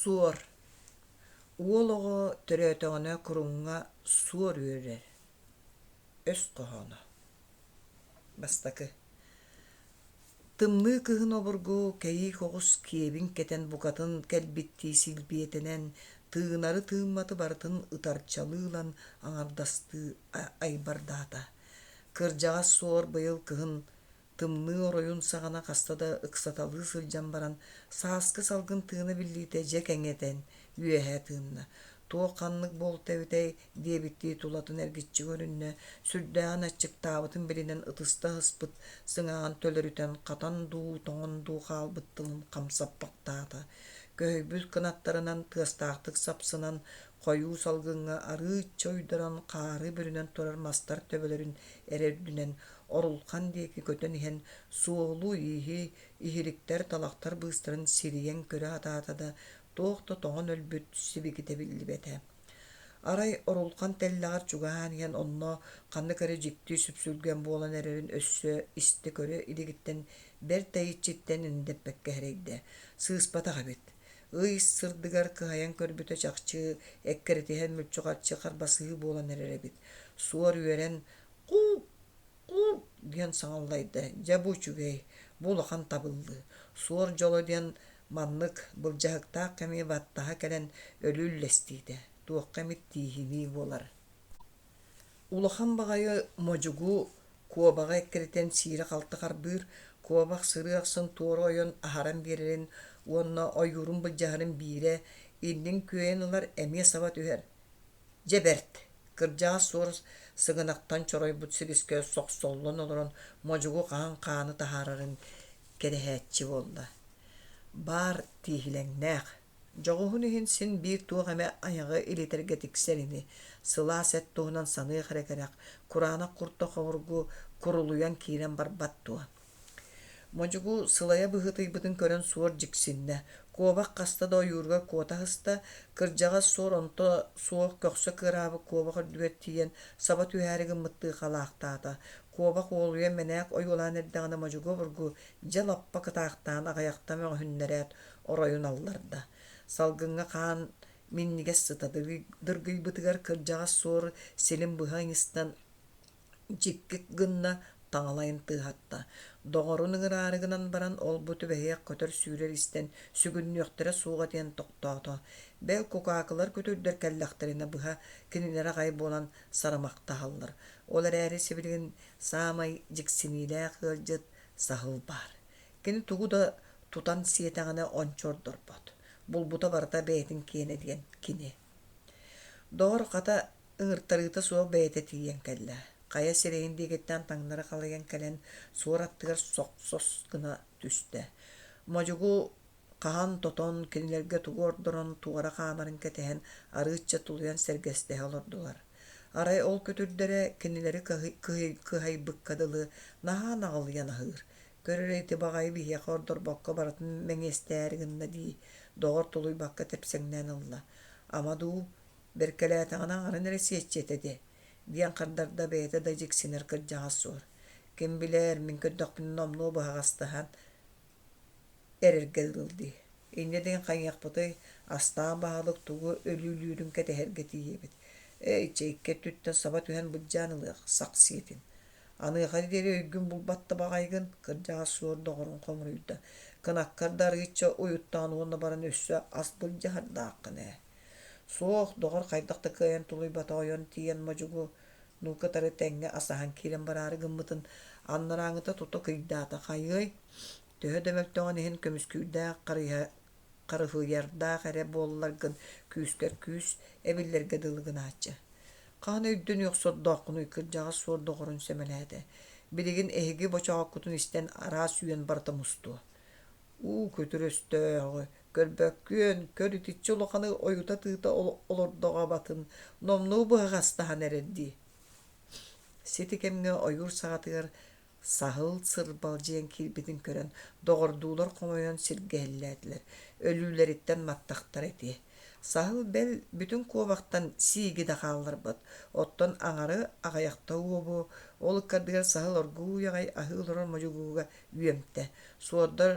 Суор. Уол оҕо төрөөтөҕүнэ куруҥҥа суор үөрэр. Өс хоһооно. Бастакы. Тымныы кыһын обургу кэйиик оҕус киэбин кэтэн букатын кэлбиттии силбиэтэнэн, тыынары-тыымматы барытын ытарчалыы ылан аҥардастыы айбардаата. Кырдьаҕас суор быйыл кыһын Тымныы оройун саҕана хаста да ыксаталыы сылдьан баран, сааскы салгын тыына биллиитэ дьэ кэҥэтэн, үөһэ тыынна. Туох-ханнык буолта эбитэй диэбиттии тулатын эргиччи көрүннэ, сүрдээҕин аччыктаабытын билинэн ытыста ыһыспыт сыҥааҕын төлөрүтэн хатан дуу, тоҥон дуу хаалбыт тылын хамсаппахтаата. Көһүйбүт кынаттарынан тыастаахтык сапсынан, хойуу салгыҥҥа арыычча уйдаран хаары бүрүнэн турар мастар төбөлөрүн эрэ үрдүнэн орулхан диэки көтөн иһэн суолу-ииһи, иһириктэр, талахтар быыстарын сирийэн көрө сатаата да, туох да тоҥон өлбүт сибикитэ биллибэтэ. Арай орулхан тэллэҕэр чугаһаан иһэн онно ханнык эрэ дьикти сүпсүлгэн буолан эрэрин өссө истэ-көрө илигиттэн бэрт тэйиччиттэн эндэппэккэ сэрэйдэ. Сыыспатах эбит. Ый сырдыгар кыһайан көрбүтэ чахчы эккирэтиһэн мүлчү-харчы харбасыһыы буолан эрэр эбит. Суор үөрэн «Куук! Куук!» диэн саҥаллайда. Дьэ бу үчүгэй, бу улахан табыллыы. Суор дьоло диэн маннык былдьаһыктаах кэми баттаһа кэлэн өлүү үллэстиитэ, туохха эмит тииһинии буолар. Улахан баҕайы модьугу куобаҕы эккирэтэн сиирэ-халты харбыыр, куобах сырыы ахсын туора ойон аһаран биэрэрин уонна ойуурун былдьаһарын биирэ иннин күөйэн ылар эмиэ саба түһэр. Дьэ бэрт, кырдьаҕас суор сыгынахтан чоройбут силискэ сохсоллон олорон модьугу хаһан хааны таһаарарын кэрэһээччи буолла. Баар тииһилэҥнээх, дьоҕуһун иһин син биир туох эмэ айаҕы илитэргэ тиксэр ини, сылаас эт туһунан саныах эрэ кэрэх, кураанах куртах обургу курулуйан киирэн барбат дуо Модьугу сылайа быһыытыйбытын көрөн суор дьиксиннэ, куобах хаста да ойуурга куота сыста, кырдьаҕас суор онто суох көхсө кыараабыт куобах үрдүгэр тиийэн саба түһээри гыммыттыы халаахтаата. Куобах уолуйан мэнээк ойуолаан эрдэҕинэ модьугу обургу дьэ лаппа кытаахтаан аҕыйахта мөҕүһүннэрээт оройун алларда. Салгыҥҥа хаан минньигэс сыта дыргыйбытыгар кырдьаҕас суор силин быһа ыйыстан Дьиккик гынна, таҥалайын тыаһатта. Доҕорун ыҥыраары гынан баран, ол-бу түбэһиэх көтөр-сүүрэр истэн сүгүннүөхтэрэ суоҕа диэн тохтоото. Бэл, кукаакылар күтүрдэр кэллэхтэринэ быһа кинилэр аҕай буолан сарамахтаһаллар. Ол эрээри сибилигин саамай дьиксиниилээх ыалдьыт саһыл баар. Кини тугу да тутан сиэтэҕинэ ончу ордорбот. Булбута барыта бэйэтин киэнэ диэн кини. Доҕор, хата, ыҥыртарыыта суох бэйэтэ тиийэн кэллэ. Хайа сирэйин диэкиттэн таҥнары халыйан кэлэн, суор аттыгар сохсос гына түстэ. Модьугу хаһан тотон, кинилэргэ тугу ордорон туора хаамарын кэтэһэн, арыычча тулуйан сэргэстэһэ олордулар. Арай ол күтүрдэрэ кинилэри кыһайбыкка дылы наһаа наҕылыйан аһыыр. Көр эрэ ити баҕайы биһиэхэ ордорбокко барытын мэҥиэстээри гынна дии, доҕор тулуйбакка тэпсэҥнээн ылла. Ама дуу, бэркэлээтэҕинэ аҥарын эрэ сиэччи этэ дии, диэн хардарда бэйэтэ да дьиксинэр кырдьаҕас суор. Ким билэр, мин көрдөхпүнэ номнуо быһаҕастаһан эрэргэ дылы дии. Инньэ диэн хайыахпытый, астаах баһылык тугу өлүүлүүрүн кэтэһэргэ тиийэбит. Эй, чэ, икки өттүттэн саба түһэн былдьаан ылыах, сах сиэтин. Аныаха диэри өйгүн булбат да баҕайыгын, кырдьаҕас суор доҕорун хомуруйда. Кынаккар да арыычча уйуттаҕын уонна баран өссө ас былдьаһардааххын ээ. Суох, доҕор хайдах да кыайан тулуйбата ойон тиийэн модьугу ну кытары тэҥҥэ асаһан киирэн бараары гыммытын анарааҥыта тута кыйдаата хайыай, төһө да мөлтөҕүн иһин көмүскүүрдээх харыһыйардаах эрэ буолларгын күүскэр күүс эбиллэргэ дылы гынааччы. Хаһан өйдөнүөх сордооххунуй кырдьаҕас суор доҕорун сэмэлээтэ. Билигин эһиги бочооккутун истэн араас үөн барыта мустуо. Уу күтүр өстөөҕү, көрбөккүөн, көр итиччэ улаханы ойута тыыта олордоҕо абатын, номнуо быһаҕастаһан эрэр дии. Сити кэмҥэ ойуур саҕатыгар Саһыл сырбалдьыйан киирбитин көрөн, доҕордуулар хомойон сиргэ иһиллээтилэр, өлүүлэриттэн маттахтара ити. Саһыл бэл бүтүн куобахтан сииги да хаалларбат, оттон аҥары аҕыйахта уобу, ол ыккардыгар саһыл оргууй аҕай аһыы олорор модьугууга үөмтэ. Суордар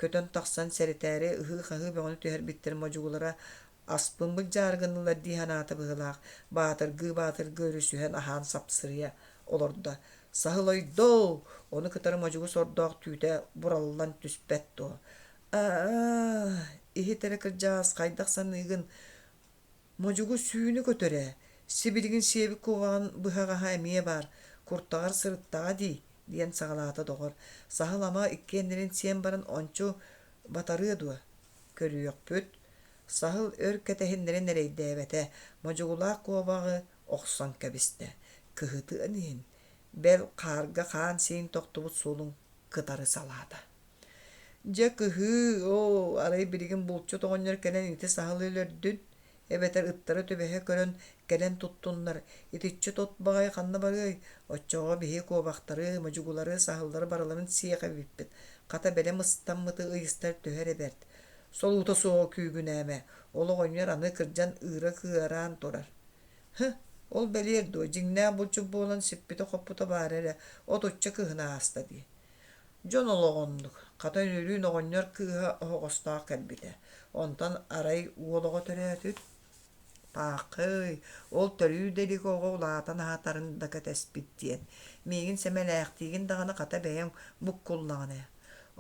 Көтөн тахсан сэрэтээри ыһыы-хаһыы бөҕөнү түһэрбиттэр модьугулара аспын былдьаары гыннылар дии санаата быһыылаах, баатыргыы-баатыргыы өрүсүһэн аһаан сапсырыйа олордо. Саһыл ойдоо, ону кытары модьугу сордоох түүтэ бураллан түспэт дуо? Аа, иһит эрэ кырдьаҕас хайдах саныыгын, Модьугу сүүнү көтөрө, сибилигин сиэбит куобаҕын быһаҕаһа эмиэ баар, куртаҕар сырыттаҕа дии, диэн саҕалаата доҕор. Саһыл ама иккиэннэрин сиэн баран ончу батарыа дуо? Көрүөхпүт. Саһыл өр кэтэһиннэрэн эрэйдээбэтэ, модьугулаах куобаҕы охсон кэбистэ. Кыһытыан иһин, бэл, хаарга хаан-сиин тохтубут суолун кытары салаата. Дьэ кыһыы, оо, арай билигин булчут оҕонньор кэлэн ити саһылы өлөрдүн, эбэтэр ыттара түбэһэ көрөн кэлэн туттуннар, итиччэ тот баҕайы ханна барыай, оччоҕо биһи куобахтары, модьугулары, саһыллары барыларын сиэх эбиппит, хата бэлэм ыстаммыты ыйыстар төһө эрэ бэрт. Солуута суоҕу күүгүнээмэ, ол оҕонньор аны кырдьан ыыра кыараан турар. Һы, ол бэлиэр дуо, дьиҥнээх булчут буолан сиппитэ-хоппута баара эрэ, отучча кыһын ааста дии. Дьон олоҕо оннук, хата үнүрүүн оҕонньор кыыһа оһоҕостоох кэлбитэ, онтон арай уол оҕо төрөөтүт Паахый, ол төрүү да илик оҕо улаатан аһатарын да кэтэспит диэн, миигин сэмэлээхтиигин даҕаны хата бэйэҥ буккуллаҕын ээ.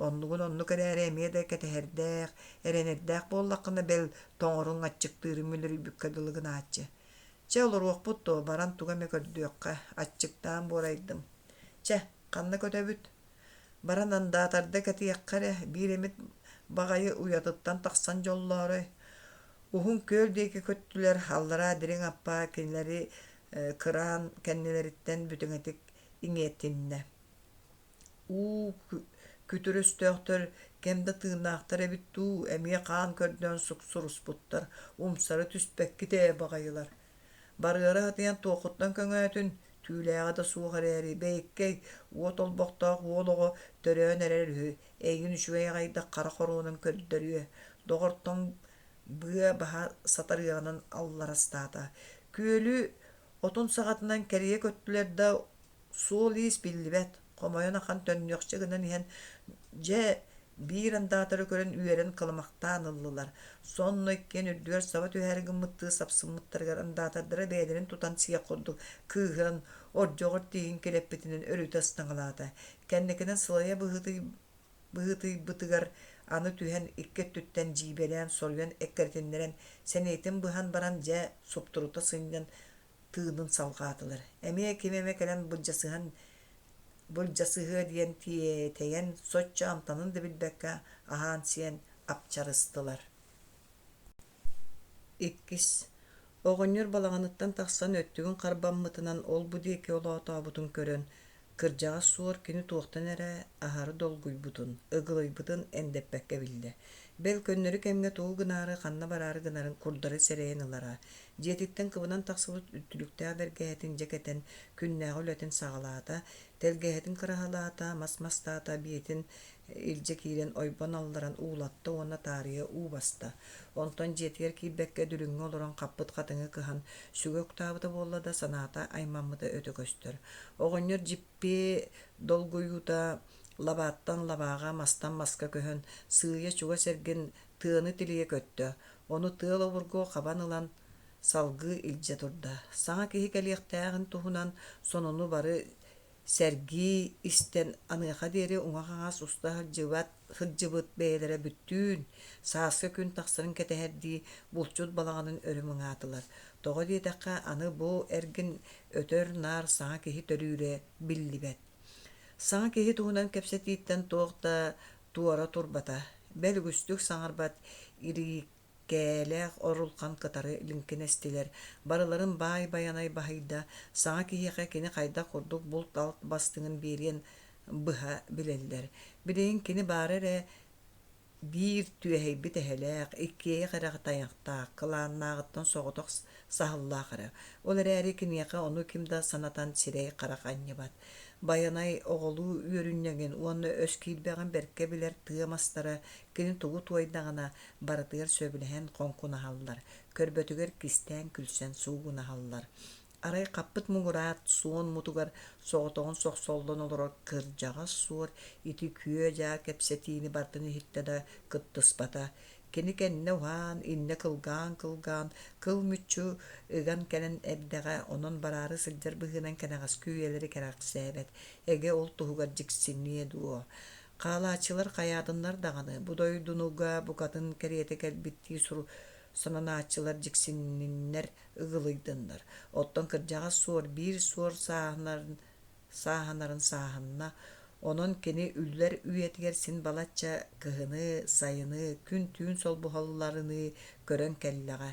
Оннугун оннук эрээри эмиэ да кэтэһэрдээх, эрэнэрдээх буоллаххына бэл тоҥоруҥ аччыктыырыҥ мүлүрүйбүккэ дылы гынааччы. Чэ олоруохпут дуо, баран тугу эмэ көрдүөххэ, аччыктаан буорайдым. Чэ, Ханна көтөбүт? Баран андаатарда кэтиэххэ эрэ, биир эмит баҕайы уйатыттан тахсан дьоллоорой. Уһун күөл диэки көттүлэр, аллараа дириҥ аппа кинилэри кыраан кэннилэриттэн бүтүҥэтик иҥиэтиннэ. Уу күтүр өстөөхтөр кэм да тыыннаахтар эбит дуу, эмиэ хаан көрдөөн суксуруспуттар, умсары түспэккит ээ баҕайылар. Барыара сатыйан туоххуттан көҥөөтүн, түүлээҕэ да суох эрээри, бэйиккэй, уот олбохтоох уол оҕо төрөөн эрэр үһү, эйигин үчүгэй аҕайдык хара хоруонун көрдөрүө, доҕортон быа баһа сатарыаҕынан алларастаата. Күөлү отун саҕатынан кэрийэ көттүлэр да Суол-иис биллибэт, хомойон ахан төннүөхчэ гынан иһэн, дьэ, биир андаатары көрөн үөрэн кыламахтаан ыллылар. Сонно иккиэн үрдүгэр саба түһээри гыммыттыы сапсыммыттарыгар андаатардара бэйэлэрин тутан сиэх курдук кыыһыран, ордьоҕор тииһин килэппитинэн өрүтэ ыстаҥалаата. Кэнникинэн сылайа быһыытыйбытыгар аны түһэн икки өттүттэн дьиибэлээн соруйан эккирэтиннэрэн, сэниэтин быһан баран дьэ суптурута сынньан тыынын салҕаатылар. Эмиэ ким эмэ кэлэн былдьасыһан былдьасыһыа диэн тиэтэйэн, соччо амтанын да билбэккэ аһаан-сиэн апчарыстылар. Иккис Оҕонньор балаҕаныттан тахсан өттүгүн харбаммытынан ол-бу диэки олоотообутун көрөн, Кырдьаҕас суор кини туохтан эрэ аһары долгуйбутун, ыгылыйбытын эндэппэккэ биллэ. Бэл көннөрү кэмҥэ тугу гынаары, ханна бараары гынарын курдары сэрэйэн ылара. Дьиэтиттэн кыбынан тахсыбыт үттүлүктээх бэргэһэтин дьэ кэтэн, күннээҕи үлэтин саҕалаата, тэлгэһэтин кыраһалаата, мас мастаата, биэтин илдьэ киирэн ойбон алларан уулатта уонна таарыйа уу баста. Онтон дьиэтигэр киирбэккэ дүлүҥҥэ олорон хаппыт хатыҥы кыһан сүгэ уктаабыта буолла да санаата аймаммыта өтө көстөр. Оҕонньор дьиппиэ долгуйуута лабааттан лабааҕа, мастан маска көһөн, сыыйа чугас эргин тыаны тилийэ көттө. Ону тыал обургу хабан ылан салгыы илдьэ турда. Саҥа киһи кэлиэхтээҕин туһунан сонуну бары сэргии истэн аныаха диэри уҥа-хаҥас уста сылдьыбат сылдьыбыт бэйэлэрэ бүттүүн сааскы күн тахсарын кэтэһэрдии булчут балаҕанын өрө мыҥаатылар. Тоҕо диэтэххэ, аны бу эргин өтөр-наар саҥа киһи төрүүрэ биллибэт. Саҥа киһи туһунан кэпсэтииттэн туох да туора турбата, бэл үгүстүк саҥарбат Кээлээх орулхан кытары лиҥкинэстилэр, барыларын баай Байанай баһыйда, саҥа киһиэхэ кини хайдах курдук булт-алт бастыҥын биэриэн быһа билэллэр. Билигин кини баара эрэ биир түөһэйбит эһэлээх, иккиэйэх эрэ тайахтаах, кылааннааҕыттан соҕотох саһыллаах эрэ. Ол эрээри киниэхэ ону ким да санатан сирэй-харах анньыбат. Байанай оҕолуу үөрүнньэҥин уонна өс киирбэҕин бэркэ билэр тыа мастара кини тугу туойдаҕына барытыгар сөбүлэһэн хоҥкунаһаллар, көрбөтүгэр кистээн күлсэн суугунаһаллар. Арай хаппыт муҥураат суон мутугар соҕотоҕун сохсоллон олорор кырдьаҕас суор ити күө-дьаа кэпсэтиини барытын иһиттэ да кыттыспата. Кини кэннэ уһаан, иннэ кылгаан-кылгаан, кыл мүччү ыган кэлэн эрдэҕэ, онон бараары сылдьар быһыынан кэнэҕэски үйэлэри кэрэхсээбэт, эгэ ол туһугар дьиксиниэ дуо. Хаалааччылар хайаатыннар даҕаны, бу дойдунуга букатын кэриэтэ кэлбиттии сананааччылар дьиксинниннэр, ыгылыйдыннар. Оттон кырдьаҕас суор биир суор сааһынарын сааһынна, онон кини үллэр үйэтигэр син балачча кыһыны, сайыны, күн-түүн солбуһалларыныы көрөн кэллэҕэ,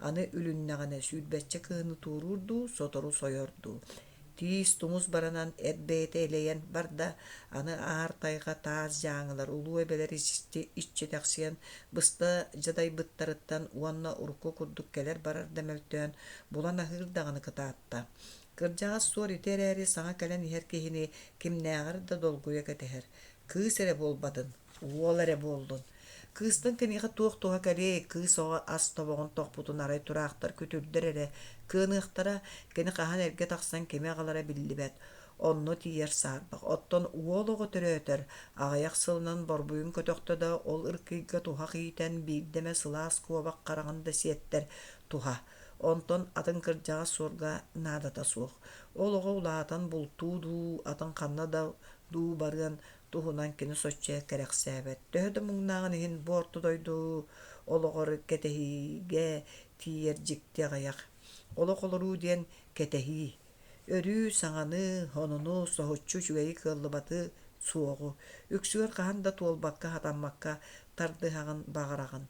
аны үлүннэҕинэ сүүрбэччэ кыһыны туоруур дуу, сотору сойор дуу. Тиис тумус баранан эт бэйэтэ элэйэн барда, аны аар тайҕа таас дьааҥылар улуу эбэлэр иччитэхсийэн быста дьадайбыттарыттан уонна урукку курдук кэлэр-барар да мөлтөөн, булан аһыыр даҕаны кытаатта. Кырдьаҕас суор ити эрээри саҥа кэлэн иһэр киһини кимнээҕэр да долгуйа кэтэһэр. Кыыс эрэ буолбатын, уол эрэ буоллун. Кыыстан киниэхэ туох туһа кэлиэй, кыыс оҕо ас тобоҕун тохпутун арай тураахтар күтүрдэр эрэ кыаныахтара, кини хаһан эргэ тахсан кими аҕалара биллибэт. Онно тиийэр саарбах. Оттон уол оҕо төрөөтөр, аҕыйах сылынан борбуйун көтөхтө да, ол ыркыйга туһах иитэн биирдэ эмэ сылаас куобах хараҕын да сиэттэр туһа. Онтон атын кырдьаҕас суорга наадата суох. Ол оҕо улаатан бултуу дуу, атын ханна да дуу барыан туһунан кини соччо кэрэхсээбэт. Төһө да муҥнааҕын иһин бу орто дойду олоҕор кэтэһиигэ тиийэр дьикти аҕыйах. Олох олоруу диэн кэтэһии. Өрүү саҥаны, онуну, соһуччу үчүгэйи кыаллыбаты, суоҕу. Үксүгэр хаһан да туолбакка, хатаммакка тардыһаҕын, баҕараҕын.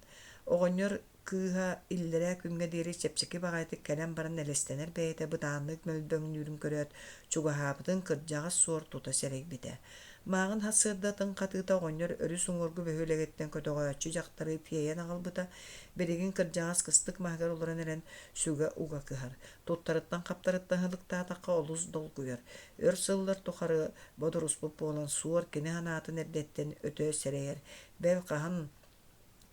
Оҕонньор Кыыһа иллэрээ күҥҥэ диэри чэпчэки баҕайытык кэлэн баран элэстэнэр бэйэтэ бытааннык мөлбөҥнүүрүн көрөөт, чугаһаабытын кырдьаҕас суор тута сэрэйбитэ. Мааҕын сарсыарда тыҥ хатыыта оҕонньор өрүс уҥуоргу бөһүөлэгиттэн көтөҕөөччү дьахтары тиэйэн аҕалбыта, билигин кырдьаҕас кыстык маһыгар олорон эрэн сүгэ уга кыһар, туттарыттан-хаптарыттан ыһылыктаатахха олус долгуйар. Өр сыллар тухары бодоруспут буолан суор кини санаатын эрдэттэн өтө сэрэйэр, бэл хаһан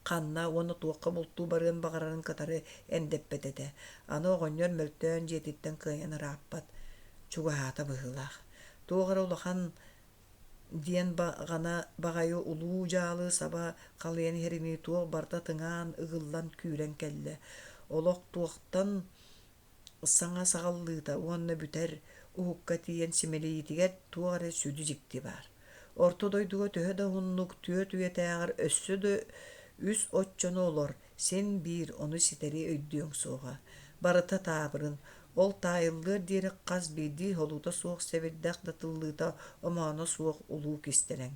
ханна уонна туохха бултуу барыан баҕарарын кытары эндэппэт этэ. Аны оҕонньор мөлтөөн дьиэтиттэн кыайан ырааппат, чугаһаата быһыылаах. Туох эрэ улахан диэн баҕана баҕайы улуу дьаалы саба халыйан иһэринии туох барыта тыҥаан, ыгыллан күүрэн кэллэ. Олох туохтан саҥа саҕаллыыта уонна бүтэр уһукка тиийэн симэлийиитигэр туох эрэ сүдү дьикти баар. Орто дойдуга төһө да уһуннук түөрт үйэтээҕэр өссө да үс оччону олор, син биир ону ситэри өйдүөҥ суоҕа. Барыта таабырын, ол таайыллыар диэри хас биирдии холуута суох сэбирдэх да тыллыыта омооно суох улуу кистэлэҥ.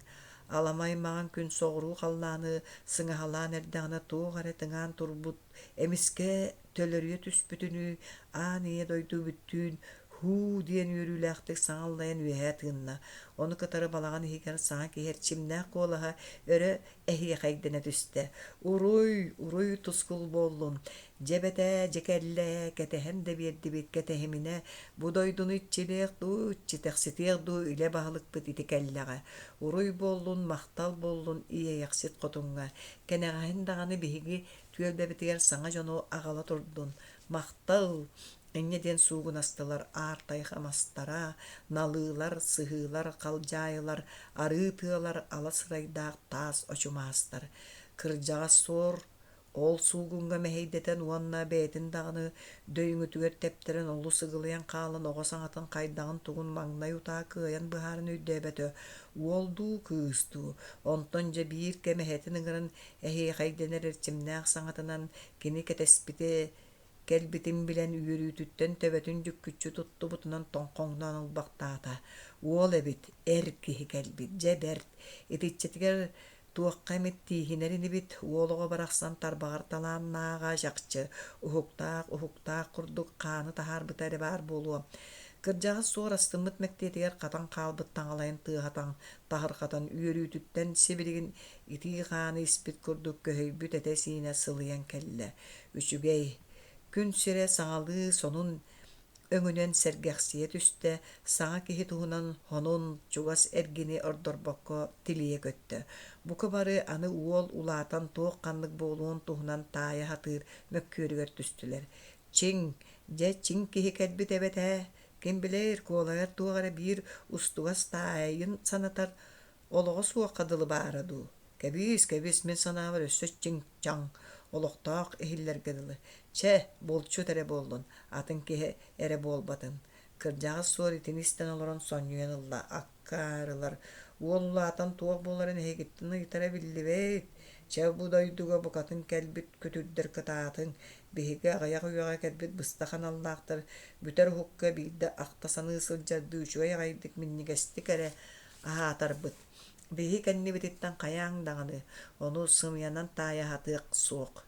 Аламай маҥан күн соҕуруу халлааны сыҥаһалаан эрдэҕинэ туох эрэ тыҥаан турбут эмискэ төлөрүйэ түспүтүнүү аан ийэ дойду бүттүүн «һуу» диэн үөрүүлээхтик саҥа аллайан үөһэ тыынна. Ону кытары балаҕан иһигэр саҥа киһи эрчимнээх куолаһа өрө эһиэхэйдэнэ түстэ: «Уруй, уруй тускул буоллун! Дьэ эбэтээ, дьэ кэллэ, кэтэһэн да биэрдибит, кэтэһиминэ, бу дойдуну иччилиэх дуу, иччитэхситиэх дуу илэ баһылыкпыт ити кэллэҕэ. Уруй буоллун, махтал буоллун Иэйэхсит хотуҥҥа. Кэнэҕэһин даҕаны биһиги Түөлбэбитигэр саҥа дьону аҕала турдун, махтал! Инньэ диэн суугунастылар аар тайҕа мастара, налыылар, сыһыылар, халдьаайылар, арыы тыалар, ала сырайдаах таас очумаастар. Кырдьаҕас суор ол суугуҥҥа мэһэйдэтэн уонна бэйэтин даҕаны дөйүҥүтүгэр тэптэрэн олус ыгылыйан хаалан оҕо саҥатын хайдаҕын-тугун маҥнай утаа кыайан быһааран өйдөөбөтө уол дуу, кыыс дуу. Онтон дьэ биир кэм эһэтин ыҥыран Эһиэхэйдэнэр эрчимнээх саҥатынан кини кэтэспитэ кэлбитин билэн үөрүүтүттэн төбөтүн дьүккүччү туттубутунан тоҥхоҥноон ылбахтаата. Уол эбит, эр киһи кэлбит, дьэ бэрт, итиччэтигэр туохха эмит тииһинэр инибит, уол оҕо барахсан тарбаҕар талааннааҕа чахчы, уһуктаах уһуктаах курдук хааны таһаарбыта эрэ баар буолуо. Кырдьаҕас суор астыммыт мэктиэтигэр хатан хаалбыт таҥалайын тыаһатан таһырҕатан үөрүүтүттэн сибилигин итии хааны испит курдук көһүйбүт этэ-сиинэ сылыйан кэллэ. Үчүгэй. Күн сирэ саҥалыы сонун өҥүнэн сэргэхсийэ түстэ, саҥа киһи туһунан сонун чугас эргини ордорбокко тилийэ көттө. Бука бары аны уол улаатан туох-ханнык буолуон туһунан таайа сатыыр мөккүөрүгэр түстүлэр. Чиҥ, дьэ чиҥ киһи кэлбит эбит ээ, ким билэр, куолайар туох эрэ биир устугас таайын санатар олоҕо суохха дылы баара дуу. Кэбиис, кэбис, мин санаабар өссө чиҥ-чаҥ, олохтоох иһиллэргэ дылы. Чэ, булчут эрэ буоллун, атын киһи эрэ буолбатын. Кырдьаҕас суор итини истэн олорон сонньуйан ылла, аккаарылар, уол улаатан туох буоларын эһигиттэн ыйытара биллибэт. Чэ, бу дойдуга букатын кэлбит күтүрдэр кытаатыҥ, биһиги аҕыйах үйэҕэ кэлбит быстах аналлаахтар бүтэр уһукка биирдэ ахта саныы сылдьардыы үчүгэй аҕайдык минньигэстик эрэ аһаатарбыт. Биһи кэннибититтэн хайааҥ даҕаны, ону сымыйанан таайа сатыах суох.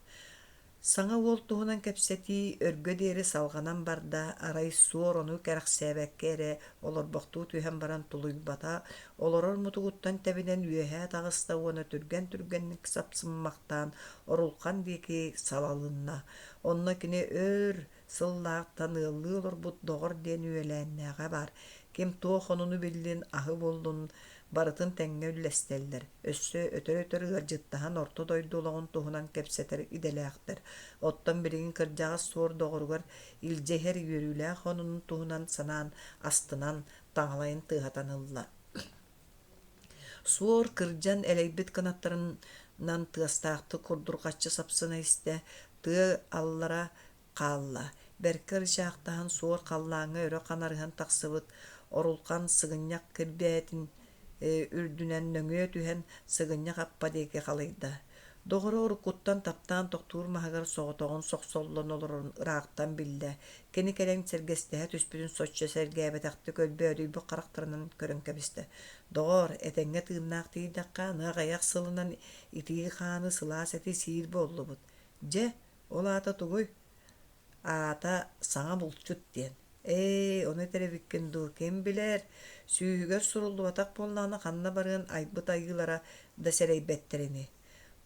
Саҥа уол туһунан кэпсэтии өргө диэри салҕанан барда, арай суор ону кэрэхсээбэккэ эрэ олорбохтуу түһэн баран тулуйбата, олорор мутугуттан тэбинэн үөһээ таҕыста уонна түргэн-түргэнник сапсыммахтаан Орулхан диэки салалынна. Онно кини өр сыллаахтан ыаллыы олорбут доҕор диэн үөлээннээҕэ баар, ким туох онуну биллин, аһы буллун барытын тэҥҥэ үллэстэллэр, өссө өтөр-өтөр ыалдьыттаһан орто дойду олоҕун туһунан кэпсэтэр идэлээхтэр. Оттон билигин кырдьаҕас суор доҕоругар илдьэ иһэр үөрүүлээх онунун туһунан санаан астынан, таҥалайын тыаһатан ылла. Суор кырдьан элэйбит кынаттарынан тыастаахтык курдурҕаччы сапсына истэ, тыа аллара хаалла. Бэркэ ырычаахтаһан суор халлааҥҥа өрө ханарыһан тахсыбыт орулхан сыгынньах кирбээтин үрдүнэн нөҥүө түһэн сыгынньах аппа диэки халыйда. Доҕоро уруккуттан таптаан тохтуур маһыгар соҕотоҕун сохсоллон олорорун ыраахтан биллэ. Кини кэлэн сэргэстэһэ түспүтүн соччо сэргээбэтэхтик өлбөөдүйбүт харахтарынан көрөн кэбистэ. Доҕоор, этэҥҥэ тыыннаах тиийдэххэ, аны аҕыйах сылынан итии хааны сылаас эти сиир буоллубут. Дьэ, ол аата тугуй? Аата саҥа булчут диэн. Ээ, ону этэр эбиккин дуу, ким билэр, сүүһүгэр суруллубатах буоллаҕына ханна барыан айбыт айыылара да сэрэйбэттэр ини.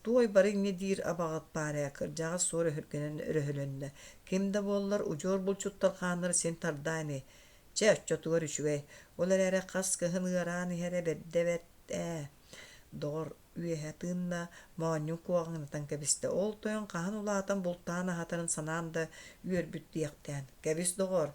Туой бары инньэ диир абаҕыт баар ээ, кырдьаҕас суор өһүргэнэн өрөһөлөннө. Ким да буоллар, удьуор булчуттар хааннара син тардаа ини. Чэ, оччотугар үчүгэй. Ол эрээри хас кыһын ыараан иһэрэ бэрдэ бэрт ээ. Доҕор, үөһэ тыынна, моонньун куоҕаҥнатан кэбистэ. Ол тойон хаһан улаатан бултаан аһатарын санаан да үөрбүт диэхтээн. Кэбис, доҕоор,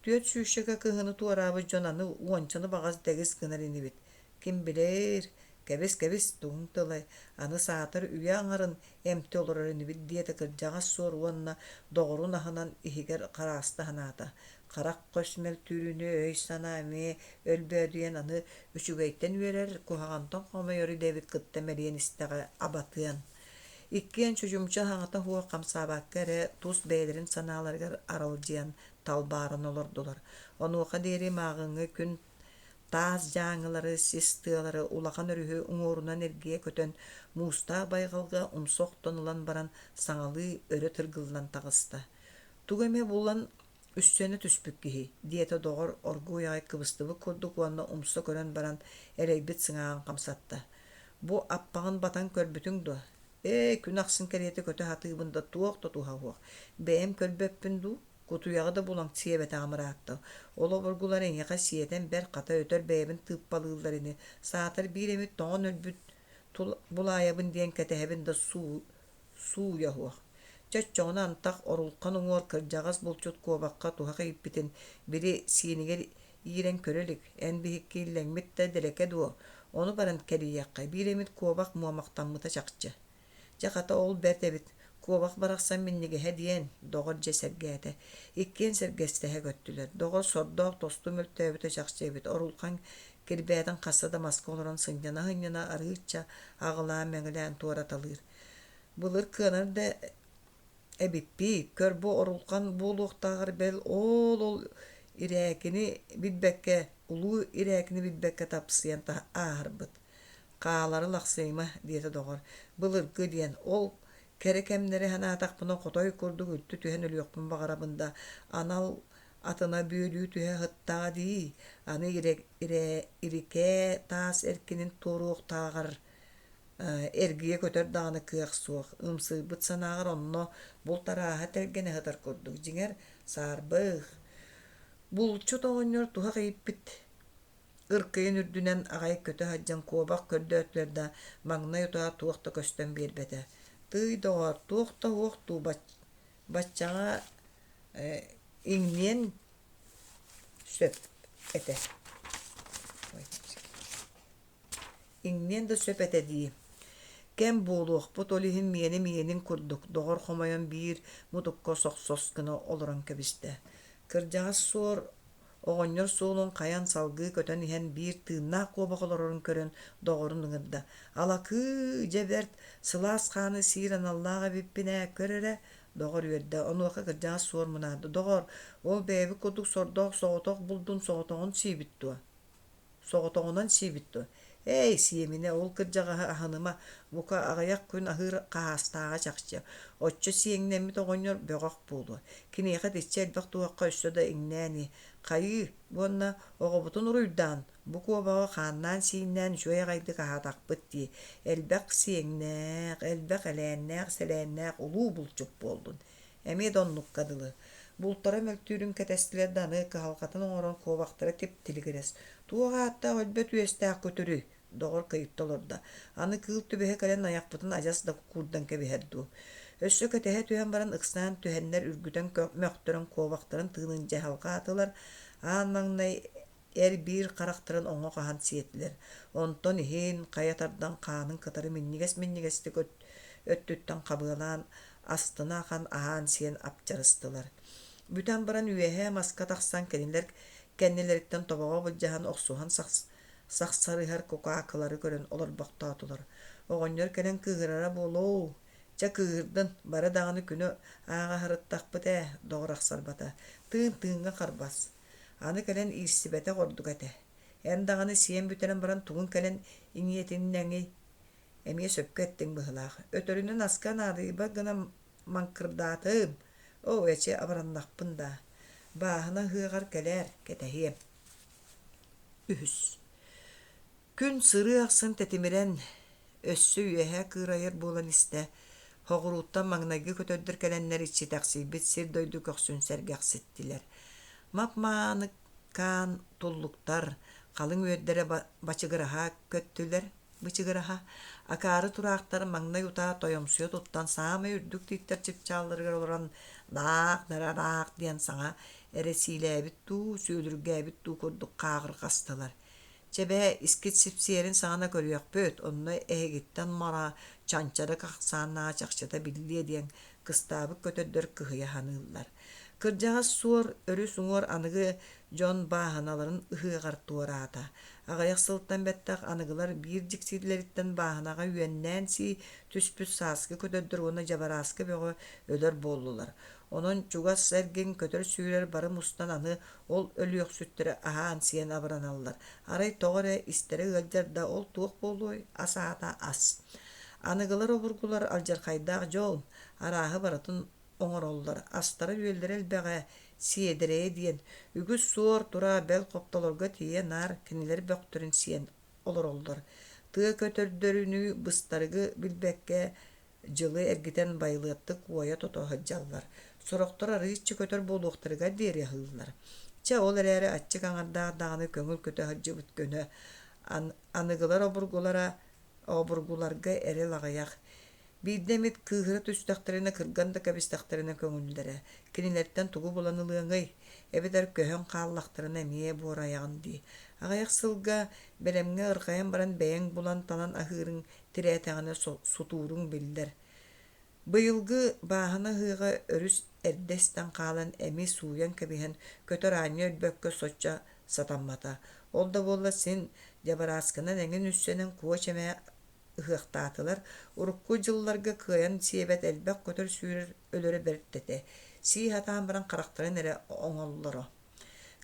түөрт сүүсчэкэ кыһыны туораабыт дьон аны уончаны баҕас дэгис гынар инибит. Ким билээр, кэбис-кэбис, тугуҥ тылай, аны саатар үйэ аҥарын эмти олорор инибит диэтэ кырдьаҕас суор уонна доҕорун аһынан иһигэр харааста санаата. Харах көс мөлтүүрүнүү өй-санаа эмиэ өлбөөдүйэн аны үчүгэйтэн үөрэр, куһаҕантан хомойор идэбит кытта мэлийэн истэҕэ абатыан. Иккиэн чочумча аһаҕата суох хамсаабакка эрэ тус бэйэлэрин санааларыгар аралдьыйан талбааран олордулар. Онуоха диэри мааҕыҥҥы күн таас дьааҥылары, сис тыалары улахан өрүһү уҥуорунан эргийэ көтөн, муустаах байҕалга умса охтон ылан баран саҥалыы өрө тыргыллан таҕыста. Тугу эмэ булан үссэнэ түспүт киһи, диэтэ доҕор оргууй аҕай кыбыстыбыт курдук уонна умса көрөн баран эрэйбит сыҥааҕын хамсатта. Бу аппаҕын батан көрбүтүҥ дуо? Ээ, күн ахсын кэриэтэ көтө сатыыбын да туох да туһа суох. Бэйэм көрбөппүн дуу? Кутуйаҕы да булан сиэбэтэҕим ыраатта. Ол обургулар эйиэхэ сиэтэн бэрт хата өтөр бэйэбин тыыппалыыллар ини. Саатар биир эмит тоҥон өлбүт булаайабын диэн кэтэһэбин да сууйа суох. Чэ оччоҕуна антах орулхан уҥуор кырдьаҕас булчут куобахха туһах ииппитин били сиэнигэр иирэн көрө илик, эн биһикки иллэҥмит да дэлэкэ дуо, ону баран кэрийиэххэ, биир эмит куобах муомахтаммыта чахчы. Дьэ хата ол бэрт эбит, куобах барахсан минньигэһэ диэн, доҕор дьэ сэргээтэ. Иккиэн сэргэстэһэ көттүлэр. Доҕор сордоох тосту мөлтөөбүтэ чахчы эбит, орулхан кирбээтин хаста да маска олорон сынньана-сынньана арыычча аҕылаан-мэҥилээн туораталыыр. Былыр кыанар да эбиппиит, көр бу орулхан буолуохтааҕар бэл оол-ол ирээкини билбэккэ, улуу ирээкини билбэккэ тапсыйан ааһарбыт. Хаалары лахсыйыма, диэтэ доҕор, былыргы диэн, ол кэрэ кэмнэри санаатахпына хотой курдук үлтү түһэн өлүөхпүн баҕарабын да, анал атына бүөлүү түһэ сыттаҕа дии, аны ирикээ таас эркинин туоруохтааҕар эргийэ көтөр даҕаны кыах суох, ымсыырбыт санааҕар онно булт арааһа тэлгэнэ сытар курдук, дьиҥэр, саарбах. Булчут оҕонньор туһах ииппит ыркыйын үрдүнэн аҕай көтө сылдьан куобах көрдөөтүлэр да, маҥнай утаа туох да көстөн биэрбэтэ. Тыый, доҕоор, туох да уох дуу, баччаҕа Иҥниэн сөп этэ Иҥниэн да сөп этэ дии. Кэм буолуохпут, ол иһин миэнэ миэнин курдук, доҕор хомойон биир мутукка сохсос гына олорон кэбистэ. Кырдьаҕас суор оҕонньор суолун хайан салгыы көтөн иһэн биир тыыннаах куобах олорорун көрөн доҕорун ыҥырда: «Алакыы, дьэ бэрт, сылаас хааны сиир аналлаах эбиппин ээ, көр эрэ, Доҕор үөрдэ, онуоха кырдьаҕас суор мунаарда: «Доҕор, ол бэйэбит курдук сордоох соҕотох булдун соҕотоҕун сиибит дуо?» «Соҕотоҕунан сиибит дуо?» «Ээй, сиэминэ, ол кырдьаҕаһы аһыныма, бука аҕыйах күн аһыыр хаһаастааҕа чахчы. Оччо сиэҥнэммит оҕонньор бөҕөх буолуо. Киниэхэ итиччэ элбэх туһахха өссө да иҥнээн иһ. Хайыы, уонна оҕобутун уруйдаан, Бу куобаҕы хааннаан-сииннээн үчүгэй аҕайдык аһаатахпыт дии, элбэх сиэҥнээх, элбэх элээннээх-сэлээннээх улуу булчут буоллун. Эмиэ да оннукка дылы. Бултара мөлтүүрүн кэтэстилэр да аны кыһалҕатын оҥорон куобахтара тип-тилигирэс. Туох ааттаах өлбөт үөстээх күтүрүй? Доҕор кыйытта олордо. Аны кыыл түбэһэ кэлэн айахпытын адьас да куурдан кэбиһэр дуу. Өссө кэтэһэ түһэн баран ыксаан түһэннэр үргүтэн мөхтөрөн куобахтарын тыынын дьэ алҕаатылар. Аан маҥнай эр-биир харахтарын оҥо хаһан сиэтилэр, онтон иһин хайа тардан хаанын кытары минньигэс-минньигэстик өттүттэн хабыалаан, астына ахан аһаан-сиэн апчарыстылар. Бүтэн баран үөһээ маска тахсан кинилэр кэннилэриттэн тобоҕо былдьаһан охсуһан сахсарыһар кукаакылары көрөн олорбохтоотулар. Оҕонньор кэлэн кыыһырара буолуо, чэ кыыһырдын, бары даҕаны күнү ааҕа сырыттахпыт ээ, доҕор ахсарбата, тыын тыыҥҥа харбас. Аны кэлэн иирсибэтэх ордук этэ. Эн даҕаны сиэн бүтэрэн баран тугун кэлэн иҥиэтиннэҥий? Эмиэ сөпкө эттиҥ быһыылаах. Өтөрүнэн аска наадыйбат гына маҥкырдаатым. Оо, эчи абыраннахпын даа. Бааһына ыһыаҕар кэлээр, кэтэһиэм. Үһүс. Күн сырыы ахсын тэтимирэн, өссө үөһэ кыырайар буолан истэ, соҕурууттан маҥнайгы көтөрдөр кэлэннэр иччитэхсийбит сир-дойду көхсүн сэргэхситтилэр. Мап-мааныкаан туллуктар халыҥ үөрдэрэ бачыгыраһа көттүлэр, бычыгыраһа, акаары тураахтар маҥнай утаа тойомсуйа туттан саамай үрдүк тииттэр чыпчаалларыгар олорон даах дарараах диэн саҥа эрэ сиилээбит дуу, сүөлүргээбит дуу курдук хааҕырҕастылар. Чэ бээ, искит сипсиэрин саҕана көрүөхпүт, онно эһигиттэн мара, чанчарык ахсааннаҕа чахчыта биллиэ диэн кыстаабыт көтөрдөр кыһыйа саныыллар. Кырдьаҕас суор өрүс уҥуор аныгы дьон бааһыналарын ыһыаҕар туораата. Аҕыйах сылтан бэттэх аныгылар биир дьиксиилэриттэн бааһынаҕа үөннээн сии түспүт сааскы көтөрдөр уонна дьабарааскы бөҕө өлөр буоллулар. Онон чугас эргин көтөр-сүүрэр бары мустан аны ол өлүөхсүттэрэ аһаан-сиэн абыраналлар. Арай тоҕо эрэ истэрэ ыалдьар да ол туох буолуой, ас аата ас. Аныгылар обургулар алдьархайдаах дьол, арааһы барытын оҥороллор, астара-үөллэрэ элбэҕэ, сиэдэрэйэ диэн, үгүс суор тура бэл хоптолорго тиийэ наар кинилэр бөхтөрүн сиэн олороллор. Тыа көтөрдөрүнүү быстарыгы билбэккэ дьылы эргитэн байылыаттык уойа-тото сылдьаллар, сорохтор арыыччы көтөр буолуохтарыгар диэри аһыыллар. Чэ, ол эрээри аччык аҥардаах даҕаны көҥүл көтө сылдьыбыт көнө, аныгылар обургулара обургуларга эрэл аҕыйах. Биирдэ эмит кыыһыра түстэхтэринэ кырган да кэбистэхтэринэ көҥүллэрэ, кинилэртэн тугу булан ылыаҥый, эбэтэр көһөн хааллахтарына эмиэ буорайаҕын дии. Аҕыйах сылга бэлэмҥэ ырҕайан баран бэйэҥ булан-талан аһыырыҥ тирээтэҕинэ сутууруҥ биллэр. Быйылгы бааһына ыһыаҕа өрүс эрдэ эстэн хаалан эми сууйан кэбиһэн, көтөр аанньа өлбөккө соччо сатаммата. Ол да буоллар син дьабарааскынан эҥин үссэнэн куоч эмэ ыһыахтаатылар. Урукку дьылларга кыайан сиэбэт элбэх көтөр-сүүрэр өлөрө бэрт этэ. Сии сатаан баран харахтарын эрэ оҥоллоро.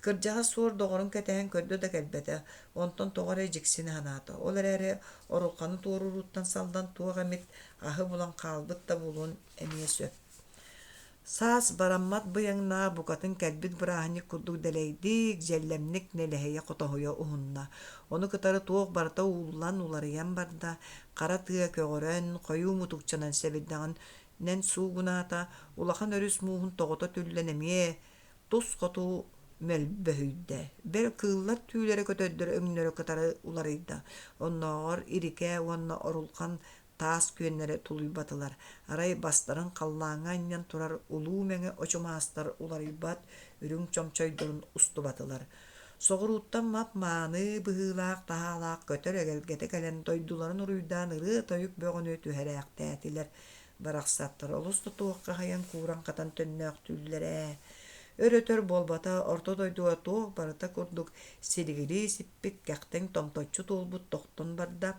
Кырдьаҕас суор доҕорун кэтэһэн көрдө да кэлбэтэ, онтон тоҕо эрэ дьиксинэ санаата. Ол эрээри орулханы туорууруттан саллан туох эмит аһы булан хаалбыт да буолуон эмиэ сөп. Саас бараммат быйаҥнаах букатын кэлбит бырааһынньык курдук дэлэйдик, дьэллэмник нэлэһийэ-хотоһуйа уһунна. Ону кытары туох барыта ууллан, уларыйан барда, хара тыа көҕөрөн, хойуу мутукчанан сэбирдэҕинэн суугунаата, улахан өрүс мууһун тоҕото түллэн эмиэ тус хоту мөлбөһүйдэ, бэл кыыллар түүлэрэ көтөрдөр өҥнөрө кытары уларыйда, оннооҕор ирикээ уонна орулхан. таас күөннэрэ тулуйбатылар, арай бастарын халлааҥҥа анньан турар улуу мэҥэ очумаастар уларыйбат үрүҥ чомчойдорун устубатылар. Соҕурууттан мап-мааны быһыылаах-таһаалаах көтөр эгэлгэтэ кэлэн дойдуларын уруйдаан ырыа-тойук бөҕөнү түһэрээхтээтилэр. Барахсаттар олус да туоххаһыйан кууран-хатан төннөөхтүүллэр ээ. Өр-өтөр буолбата орто дойдуга туох барыта курдук силигилии сиппит кэхтиҥ томточчу туолбут тохтон барда.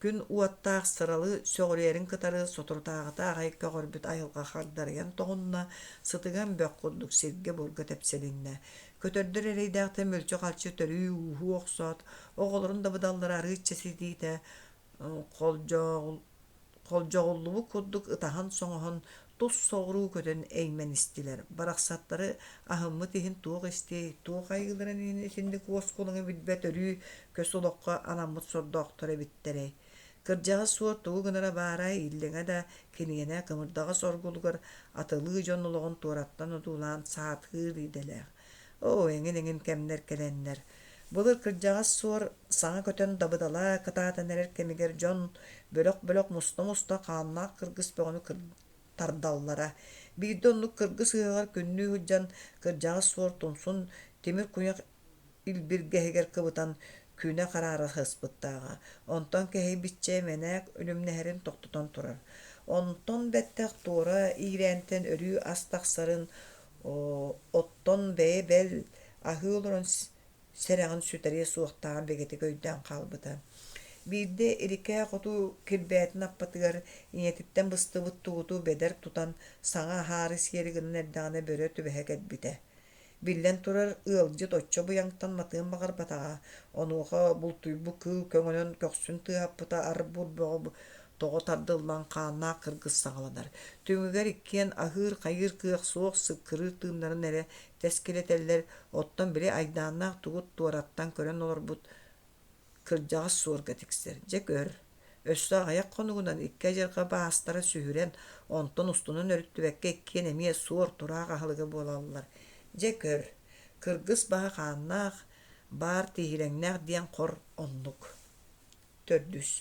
Күн уоттаах сыралы сөҕүрүйэрин кытары соторутааҕыта аҕай көҕөрбүт айылҕа хагдарыйан тоҕунна, сытыган бөх курдук сиргэ-буорга тэпсилиннэ. Көтөрдөр эрэйдээхтэр мүлчү-халчы төрүү-ууһуу охсоот, оҕолорун дабыдаллара арыычча ситиитэ холдьоҕуллубут курдук ытаһан-соҥоһон тус соҕуруу көтөн эймэнистилэр. Барахсаттары аһыммыт иһин туох истиэй, туох айыыларын иһин итинник уоскулаҥы билбэт өрүү көс олоххо анаммыт сордоохтор эбиттэрэй. Кырдьаҕас суор тугу гынара баарай, иллэҥэ да кинигэнэ кымырдаҕас оргулугар атылыы дьон олоҕун туораттан одуулаан саатыыр идэлээх. Оо, эҥин-эҥин кэмнэр кэлэннэр. Былыр кырдьаҕас суор саҥа көтөн дабыдала кытаатан эрэр кэмигэр дьон бөлөх-бөлөх муста-муста хааннаах кыргыс бөҕөнү тардаллара. Биирдэ оннук кыргыс ыһыаҕар күннүү сылдьан кырдьаҕас суор тумсун тимир куйах илбиргэһигэр кыбытан күнэ хараара сыспыттааҕа. Онтон кэһэйбиччэ мэнээк үлүмнэһэрин тохтотон турар. Онтон бэттэх туора иирээнтэн өрүү ас тахсарын, оттон бэйэ бэл аһыы олорон сэрэҕин сүтэриэ суохтааҕын бигэтик өйдөөн хаалбыта. Биирдэ Иликээ хоту кирбээтин аппатыгар ийэтиттэн быстыбыт тугуту бэдэр тутан саҥа аһаары сиэри гынан эрдэҕинэ бөрө түбэһэ кэлбитэ. Биллэн турар, ыалдьыт оччо быйаҥтан матыан баҕарбатаҕа, онуоха бултуйбут кыыл көҥөнөн көхсүн тыаһаппыта ар-бур бөҕө тоҕо тардыллан хааннаах кыргыс саҕаланар. Түмүгэр иккиэн аһыыр-хайыыр кыах суох сыккырыыр тыыннарын эрэ тэскилэтэллэр, оттон били айдааннаах тугут туораттан көрөн олорбут кырдьаҕас суорга тиксэр. Дьэ көр, өссө аҕыйах хонугунан икки адьырҕа баастара сүһүрэн, онтон устунан өрүттүбэккэ иккиэн эмиэ суор-тураах аһылыга буолаллар. Дьэ көр, кыргыс баһа хааннаах, баар тииһилэҥнээх диэн хор оннук. Төрдүс.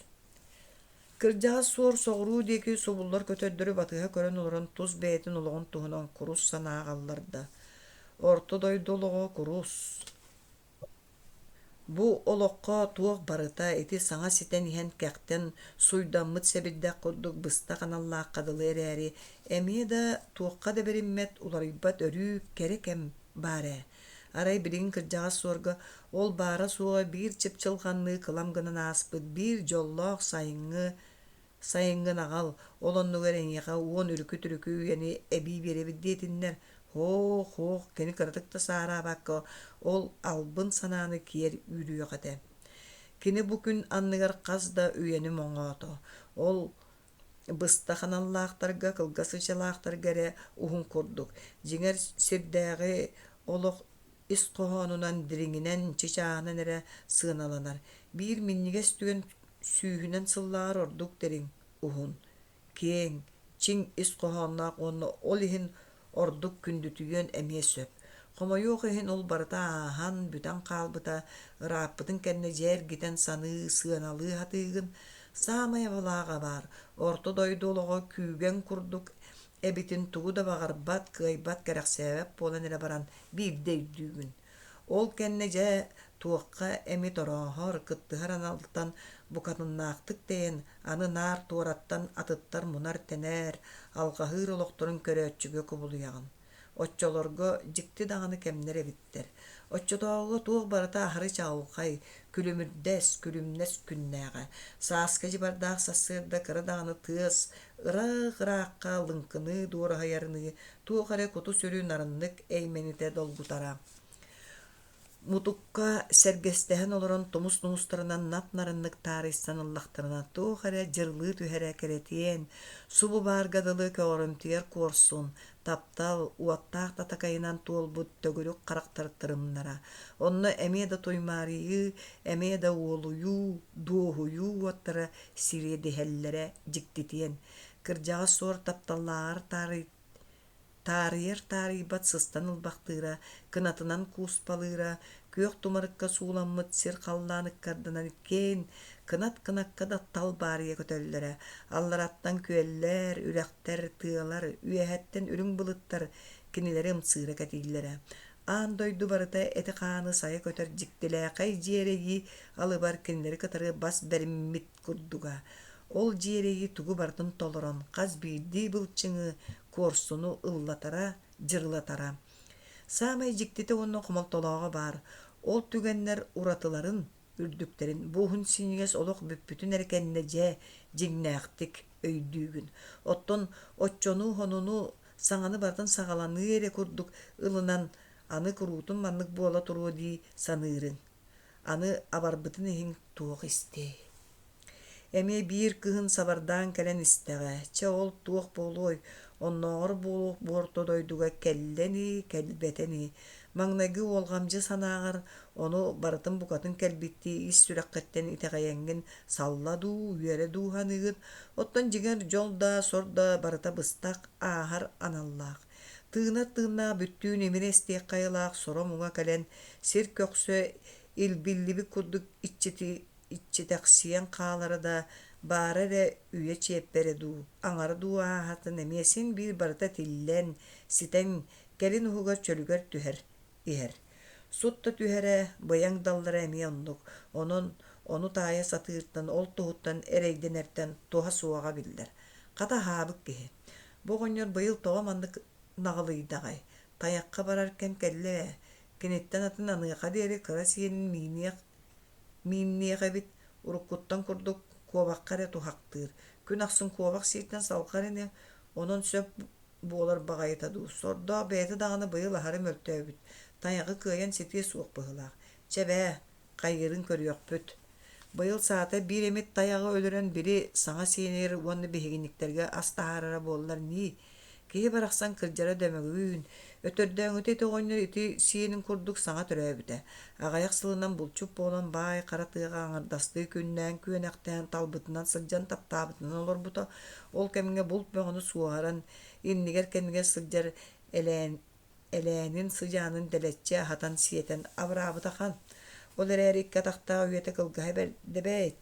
Кырдьаҕас суор соҕуруу диэки субуллар көтөрдөрү батыһа көрөн олорон тус бэйэтин олоҕун туһунан курус санааҕа ылларда. Орто дойду олоҕо курус. Бу олоххо туох барыта ити саҥа ситэн иһэн кэхтэн, суйдаммыт сэбирдэх курдук быстах аналлаахха дылы эрээри, эмиэ да туохха да бэриммэт, уларыйбат өрүү кэрэ кэм баар ээ. Арай билигин кырдьаҕас суорга ол баара-суоҕа биир чыпчылҕанныы кылам гынан ааспыт биир дьоллоох сайыҥҥы сайыҥҥын аҕал, ол оннугар эйиэхэ уон үрүкү-түрүкү үйэни эбии биэрэбит диэтиннэр, һоох-һоох кини кыратык да саараабакка ол албын санааны киэр үүрүөх этэ. Кини бу күн анныгар хас да үйэни моҥоото. Ол быстах аналлаахтарга, кылгас ычалаахтарга эрэ уһун курдук. Дьиҥэр, сирдээҕи олох ис хоһоонунан, дириҥинэн, чычааһынан эрэ сыаналанар. Биир минньигэс түгэн сүүһүнэн сыллааҕар ордук дириҥ, уһун, киэҥ, чиҥ ис хоһоонноох уонна ол иһин ордук күндүтүйүөн эмиэ сөп. Хомойуох иһин ол барыта ааһан, бүтэн хаалбыта ырааппытын кэннэ дьэ эргитэн саныы, сыаналыы сатыыгын. Саамай абалааҕа баар, орто дойду олоҕо күүгэн курдук эбитин тугу да баҕарбат, кыайбат, кэрэхсээбэт буолан эрэ баран биирдэ өйдүүгүн. Ол кэннэ дьэ туохха эмит орооһор, кыттыһар аналтан букатыннаахтык тэйэн, аны наар туораттан атыттар мунар-тэнэр, алҕаһыыр олохторун көрөөччүгэ кубулуйаҕын. Оччолорго дьикти даҕаны кэмнэр эбиттэр. Оччотооҕуга туох барыта аһары чаҕылхай, күлүмүрдэс, күлүмнэс күннээҕэ. Сааскы дьыбардаах сарсыарда кыра даҕаны тыас ыраах-ыраахха лыҥкыныы дуораһыйарыныы туох эрэ куту-сүрү нарыннык эймэнитэ долгутара. Мутукка сэргэстэһэн олорон тумус тумустарынан нап-нарыннык таарыйсан ыллахтарына туох эрэ дьырылыы түһэрэ кэрэтиэн, субу баарга дылы көҕөрүмтүйэр куорсун, таптал, уоттаах татакайынан туолбут төгүрүк харахтар тырымнара. Онно эмиэ да туймаарыйыы, эмиэ да уолуйуу, дуоһуйуу уоттара сириэдиһэллэрэ дьиктитиэн. Кырдьаҕас суор тапталлааҕар таарый Таарыйар-таарыйбат сыстан ылбахтыыра, кынатынан кууспалыыра, күөх тумарыкка сууламмыт сир халлаан ыккардынан иккиэн кынат-кынакка да талбаарыйа көтөллөрө. Аллараттан күөллэр, үрэхтэр, тыалар, үөһэттэн үрүҥ былыттар кинилэри ымсыыра кэтииллэрэ. Аан дойду барыта эти-хааны сайа көтөр дьиктилээхэй дьиэрэйии алыбар кинилэри кытары бас бэриммит курдуга. Ол дьиэрэйии тугу барытын толорон, хас биирдии былчыҥы, куорсуну ыллатара, дьырылатара. Саамай дьиктитэ уонна хомолтолооҕо баар, ол түгэннэр уратыларын, үрдүктэрин бу уһун синньигэс олох бүппүтүн эрэ кэннэ дьэ, дьиҥнээхтик өйдүүгүн. Оттон оччону, сонуну, саҥаны барытын саҕаланыы эрэ курдук ылынан, аны куруутун маннык буола туруо дии саныырыҥ. Аны абарбытын иһин туох истиэй? Эмиэ биир кыһын сабардаан кэлэн истэҕэ, чэ ол туох буолуой, оннооҕор буолуох бу орто дойдуга кэллэ ини, кэлбэтэ ини. Маҥнайгы уолҕамдьы санааҕар ону барытын букатын кэлбиттии ис сүрэххиттэн итэҕэйэҥҥин салла дуу, үөрэ дуу саныыгын, оттон дьиҥэр дьол да, сор да барыта быстах, ааһар аналлаах. Тыынар тыыннаах бүттүүн имири эстиэххэ айылаах соро-муҥа кэлэн, сир көхсө илбиллибит курдук иччити иччитэхсийэн хаалара да, баара эрэ үйэ чиэппэрэ дуу, аҥара дуу ааһатын эмиэ син биир барыта тиллэн, ситэн, кэлин уһугар чөлүгэр түһэр иһэр. Сут да түһэрэ, быйаҥ даллара эмиэ оннук, онон ону таайа сатыыртан, ол туһуттан эрэйдэнэртэн туһа суоҕа биллэр. Хата аһаабыт киһи. Бу оҕонньор быйыл тоҕо маннык наҕылыйдаҕай? Тайахха барар кэм кэллэ ээ. Киниттэн атын аныаха диэри кыра сиэнин мииниэх миинниэх эбит, уруккуттан курдук куобахха эрэ туһахтыыр, күн ахсын куобах сииртэн салҕар ини, онон сөп буолар баҕайыта дуу, сордоох бэйэтэ даҕаны быйыл аһары мөлтөөбүт, тайаҕы кыайан ситиэ суох быһыылаах. Чэ бээ, хайыырын көрүөхпүт. Быйыл саата биир эмит тайаҕы өлөрөн били саҥа сиэнигэр уонна биһигинниктэргэ ас таһаарара буоллар ньии. Киһи барахсан кырдьара дөмөгүүн, өтөрдөөҥүтэ ити оҕонньор ити сиэнин курдук саҥа төрөөбүтэ. Аҕыйах сылынан булчут буолан баай хара тыаҕа аҥардастыы күннээн күөнэхтээн талбытынан сылдьан таптаабытынан олорбута. Ол кэмҥэ булт бөҕөнү суоһаран, иннигэр-кэннигэр сылдьар элээн элээнин сыдьаанын дэлэччи аһатан-сиэтэн абыраабыта хан. Ол эрээри икки атахтаах үйэтэ кылгаһа бэрдэ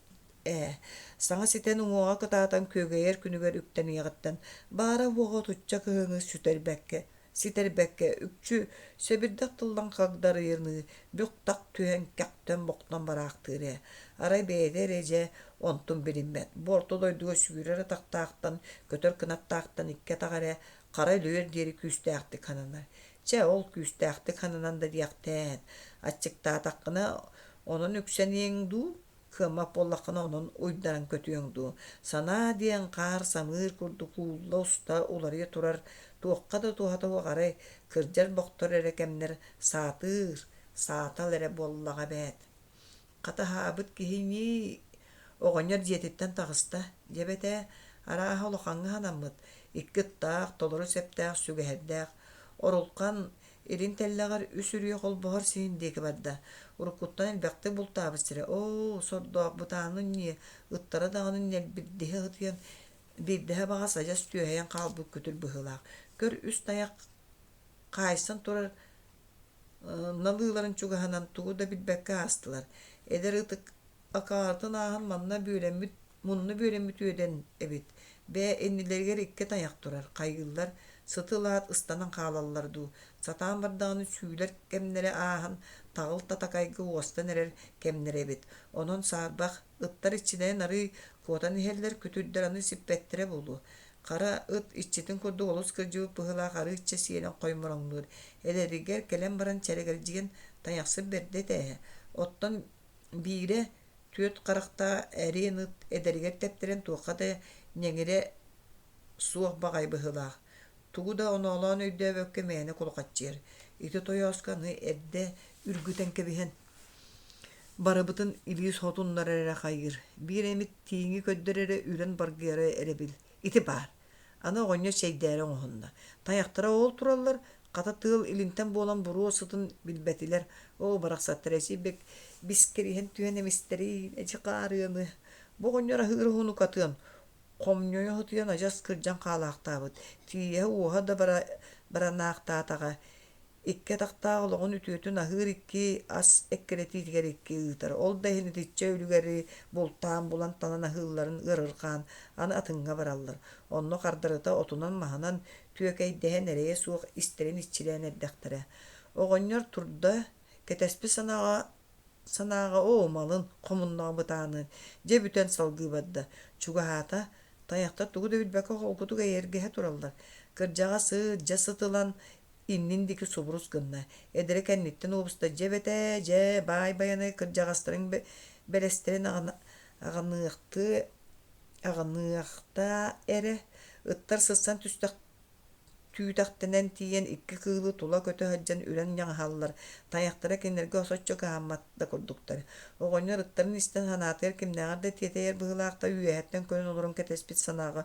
ээ, саҥа ситэн уҥуоҕа кытаатан күөгэйэр күнүгэр үктэниэҕиттэн баара-уоҕа отучча кыһыҥы сүтэрбэккэ, ситэрбэккэ үкчү сэбирдэх тыллан хагдарыйыныы бүк-тах түһэн кэхтэн-бохтон бараахтыыр ээ. Арай бэйэтэ эрэ дьэ онтун билиммэт. Бу орто дойдуга сүүрэр атахтаахтан, көтөр кынаттаахтан икки атах эрэ хара өлүөр диэри күүстээхтик хананар. Чэ, ол күүстээхтик хананан да диэхтээн, аччыктаатаххына онон үксэниэҥ дуу, кыаммат буоллаххына онон уйдаран көтүөҥ дуу. Санаа диэн хаар самыыр курдук уулла уста уларыйа турар, туохха да туһата суох арай кырдьар-бохтор эрэ кэмнэр саатыыр, саатал эрэ буоллаҕа эбээт. Хата аһаабыт киһи ньии, оҕонньор дьиэтиттэн таҕыста, диэбэтээ, арааһа улахаҥҥа санаммыт, икки ыттаах, толору сэптээх, сүгэһэрдээх, орулхан илин тэллэҕэр үс үрүйэ холбоһор сирин диэки барда. Уруккуттан элбэхтик бултаабыт сирэ. Оо, сордоох бытаанын ньии, ыттара даҕаны ньэлбирдиһэ сытыйан, биирдэһэ баҕас адьас түөһэйэн хаалбыт күтүр быһыылаах. Көр, үс тайах хаайсан турар налыыларын чугаһынан тугу да билбэккэ аастылар. Эдэр ытык акаатын ааһан манна бүөлэммит мунну бүөлэммит үөдэн эбит. Бээ, иннилэригэр икки тайах турар, хайыыллар, сыты ылаат ыстанан хаалаллар дуу, сатаан бардаҕына сүүлэр кэмнэрэ ааһан, таҕыл татакайга уостан эрэр кэмнэрэ эбит. Онон саарбах, ыттар иччилэрин арыый куотан иһэллэр, күтүрдэр аны сиппэттэрэ буолуо. Хара ыт иччитин курдук олус кырдьыбыт быһыылаах арыычча сиэлэн хоймороҥнуур, эдэригэр кэлэн баран чэрэгэлдьийэн тайахсыт бэрдэ этэ ээ. Оттон биирэ түөрт харахтаах эриэн ыт эдэригэр тэптэрэн туохха да ньэҥирэ суох баҕайы быһыылаах. Тугу да оноолоон өйдөөбөккө мээнэ кулахаччыйар. Ити тойооско аны эрдэ үргүтэн кэбиһэн барыбытын илии сотуннарар эрэ хайыыр, биир эмит тииҥи көрдөр эрэ үрэн баргыйара эрэбил. Ити баар. Аны оҕонньор чэйдээри оҥоһунна. Тайахтара ол тураллар, хата тыал илинтэн буолан буруо сытын билбэтилэр. Оо, барахсаттар эчи бискэриһэн түһэн эмистэри, эчи хаарыаны. Бу оҕонньор аһыыр уһун укатыан. Хомньойо сытыйан адьас кырдьан хаалаахтаабыт, тииһэ-уоһа да баранаахтаатаҕа, икки атахтаах олоҕун үтүөтүн аһыыр икки ас эккирэтиитигэр икки ыытар. Ол да иһин итиччэ үлүгэри бултаан булан-талан аһыылларын ыарырҕаан аны атыҥҥа бараллар. Онно хардарыта отунан-маһынан түөкэйдэһэн эрэйэ суох истэрин иччилээн эрдэхтэрэ. Оҕонньор турда, кэтэспит санааҕа санааҕа оо, малын, хомуннаҕа бытааныан, дьэ бүтэн салгыы барда. Чугаһаата, тайахтар тугу да билбэккэ холкутук эйэргэһэ тураллар. Кырдьаҕас ыт дьэ сытылан иннин диэки субурус гынна. Эдэрэ кэнниттэн уобуста дьэ эбэтээ, дьэ, баай Байанай кырдьаҕастарын бэлэстэрин аҕыныахтыы аҕыныахтаа эрэ, ыттар сыссан түстэх түүтэхтэнэн тиийэн икки кыылы тула көтө сылдьан үрэн ньаҥаһаллар, тайахтара кинилэргэ соччо кыһаммат да курдуктар. Оҕонньор ыттарын истэн санаатыгар кимнээҕэр да тиэтэйэр быһыылаах да үөһэттэн көрөн олорон кэтэспит санааҕа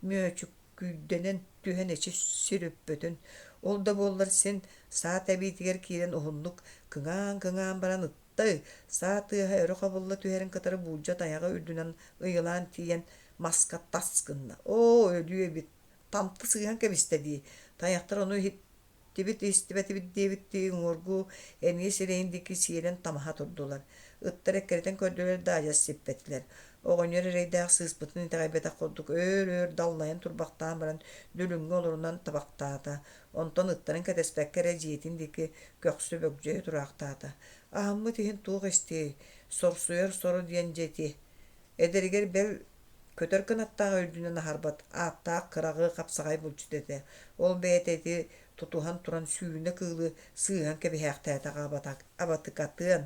мөөчүкүйдэнэн түһэн эчи сир өппөтүн. Ол да буоллар син саа тэбиитигэр киирэн уһуннук кыҥаан-кыҥаан баран ытта, саа тыаһа өрө хабылла түһэрин кытары буулдьа тайаҕы үрдүнэн ыйылаан тиийэн маска тас гынна. Оо, өлүү эбит тамты сыыһан кэбистэ дии, тайахтар ону иһиттибит истибэтибит диэбиттии уҥуоргу эмиэ сирэйин диэки сиэлэн тамаһа турдулар. Ыттар эккирэтэн көрдүлэр да адьас сиппэтилэр. Оҕонньор эрэйдээх сыыспытын итэҕэйбэтэх курдук өөр-өөр даллайан турбахтаан баран дүлүҥҥэ олорунан табахтаата. Онтон ыттарын кэтэспэккэ эрэ дьиэтин диэки көхсө бөгдьөйө тураахтаата. Аһыммыт иһин туох истиэй, сорсуйар соро диэн дьэ ити. Эдэригэр бэл Көтөр кынаттааҕы үрдүнэн аһарбат ааттаах кыраҕы хапсаҕай булчут этэ. Ол бэйэтэ ити тутуһан туран сүүнэ кыылы сыыһан кэбиһээхтээтэҕэ абатыкатыан.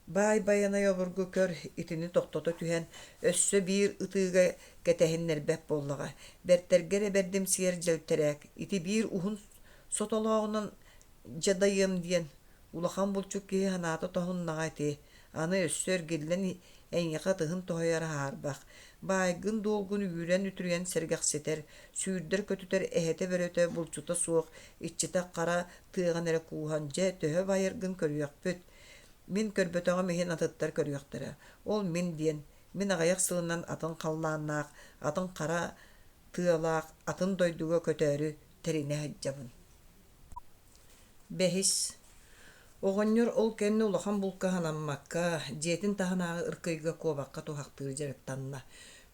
Баай Байанай обургу көр итини тохтото түһэн, өссө биир ытыыга кэтэһиннэрбэт буоллаҕа. Бэртэргэ эрэ бэрдимсийэр дьэлтэрээк, ити биир уһун сотолооҕунан дьадайыам диэн Улахан булчут киһи санаата тоһуннаҕа ити, аны өссө эргиллэн эйиэхэ ытыһын тоһуйар аһаарбах, баайгын-дуолгун үүрэн-үтүрүйэн сэргэхситэр, сүүрдэр-көтүтэр эһэтэ-бөрөтө булчута суох, иччитэх хара тыаҕын эрэ кууһан, дьэ, төһө байаргын көрүөхпүт. Мин көрбөтөҕүм иһин атыттар көрүөхтэрэ. Ол мин диэн, мин аҕыйах сылынан атын халлааннаах, атын хара тыалаах, атын дойдуга көтөөрү тэринэ сылдьабын. Бэһис Оҕонньор ол кэннэ улахан булка санаммакка, дьиэтин таһынааҕы ыркыйга куобахха туһахтыыр дьарыктанна.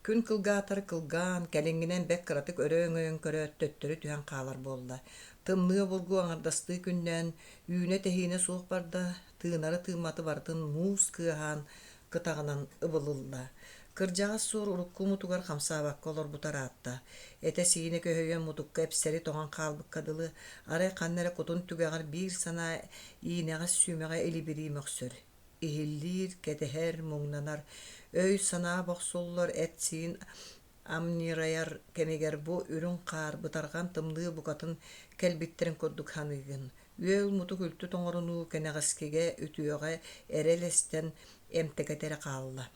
Күн кылгаатар кылгаан, кэлиҥҥинэн бэрт кыратык өрө өҥөйөн көрөөт, төттөрү түһэн хаалар буолла. Тымныы обургу аҥардастыы күннээн, үүнэ-тэһиинэ суох барда, тыынары-тыымматы барытын муус кыаһаан, кытаҕынан ыбылылла. Кырдьаҕас суор урукку мутугар хамсаабакка олорбута ыраатта. Этэ-сиинэ көһүйэн мутукка эпсэри тоҥон хаалбыкка дылы, арай ханна эрэ кутун түгэҕэр биир санаа иинэҕэс сүүмэҕэ илибирии мөхсөр. Иһиллиир, кэтэһэр, муҥнанар, өй-санаа бохсуллар, эт-сиин амньырайар кэмигэр бу үрүҥ хаар, бытарҕан тымныы букатын кэлбиттэрин курдук саныыгын. Үөл мутук үлтү тоҥорунуу кэнэҕэскигэ, үтүөҕэ эрэл эстэн эмтэкэтэ эрэ хаалла.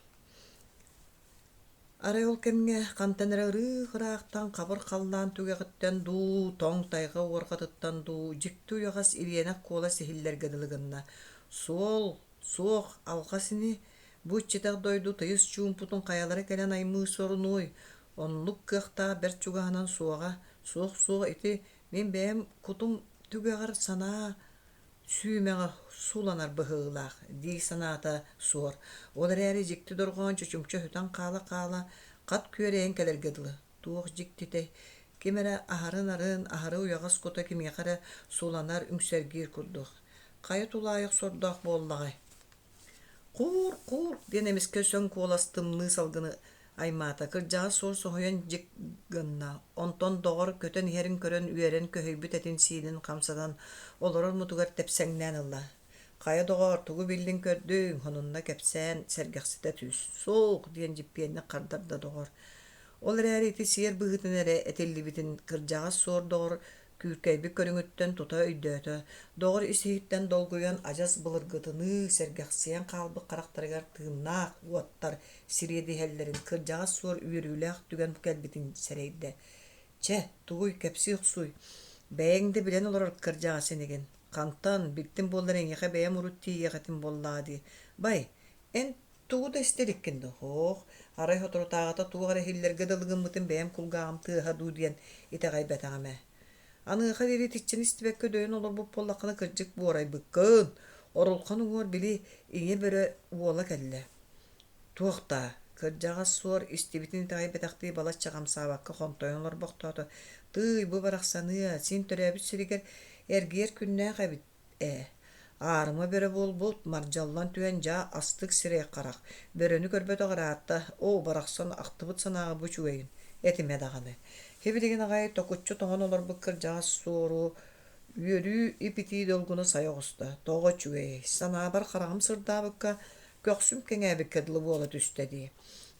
Арай ол кэмҥэ хантан эрэ ырыых-ыраахтан хабыр халлаан түгэҕиттэн дуу, тоҥ тайҕа уорҕатыттан дуу дьикти уйаҕас ириэнэх куолас иһиллэргэ дылы гынна. Суол, суох, алҕас ини, бу иччитэх дойду тыйыс чуумпутун хайалара кэлэн аймыы сорунуой, оннук кыахтаах бэрт чугаһынан суоҕа, суох-суох ити мин бэйэм кутум түгэҕэр санаа сүүмэҕэ суланар быһыылаах дии санаата суор. Ол эрээри дьикти дорҕоон чочумча сүтэн хаала-хаала хат күөрэйэн кэлэргэ дылы. Туох дьиктитэй, ким эрэ аһарын-арын, аһары уйаҕас кута кимиэхэ эрэ суланар, үҥсэргиир курдук. Хайа тулаайах сордоох буоллаҕай Куур-куур диэн эмискэ сөҥ куолас тымныы салгыны аймаата, кырдьаҕас суор соһуйан дьик гынна, онтон доҕор көтөн иһэрин көрөн үөрэн көһүйбүт этин-сиинин хамсатан олорор мутугар тэпсэҥнээн ылла: «Хайа доҕоор, тугу биллиҥ-көрдүҥ, сонунна кэпсээн сэргэхситэ түс, суох» диэн дьиппиэнник хардарда доҕор. Ол эрээри ити сиэр быһыытынан эрэ этиллибитин кырдьаҕас суор доҕор Күүркэйбит көрүҥүттэн тута өйдөөтө, доҕор ис-иһиттэн долгуйан адьас былыргытыныы сэргэхсийэн хаалбыт харахтарыгар тыыннаах уоттар сириэдиһэллэрин кырдьаҕас суор үөрүүлээх түгэн кэлбитин сэрэйдэ. «Чэ, тугуй, кэпсии охсууй, бэйэҥ да билэн олорор кырдьаҕас инигин, хантан, билтим буоллар эйиэхэ бэйэм урут тиийиэх этим буоллаҕа дии. Бай, эн. Тугу да истэ иликкин дуу? Һоох, арай соторутааҕыта туох эрэ иһиллэргэ дылы гыммытын бэйэм кулгааҕым тыаһа дуу диэн итэҕэйбэтэҕим ээ. Аныаха диэри итиччэни истибэккэ дөйөн олорбут буоллаххына кырдьык буорайбыккын. Орулхан уҥуор били ийэ бөрө уола кэллэ. Туох даа, кырдьаҕас суор истибитин итэҕэйбэтэхтии балачча хамсаабакка хонтойон олорбохтоото. Тыый, бу барахсаныа, син төрөөбүт сиригэр эргийэр күннээх эбит ээ. Аарыма бөрө буолбут, мардьаллан түһэн дьаа астык сирэй-харах, бөрөнү көрбөтөх ыраатта, оо, барахсан ахтыбыт санааҕа бу үчүгэйин, этимэ даҕаны. Сибилигин аҕай токуччу тоҥон олорбут кырдьаҕас суору үөрүү ип-итии долгуна сайа оҕуста. Тоҕо үчүгэйэй, санаабар хараҕым сырдаабыкка, көхсүм кэҥээбиккэ дылы буола түстэ дии.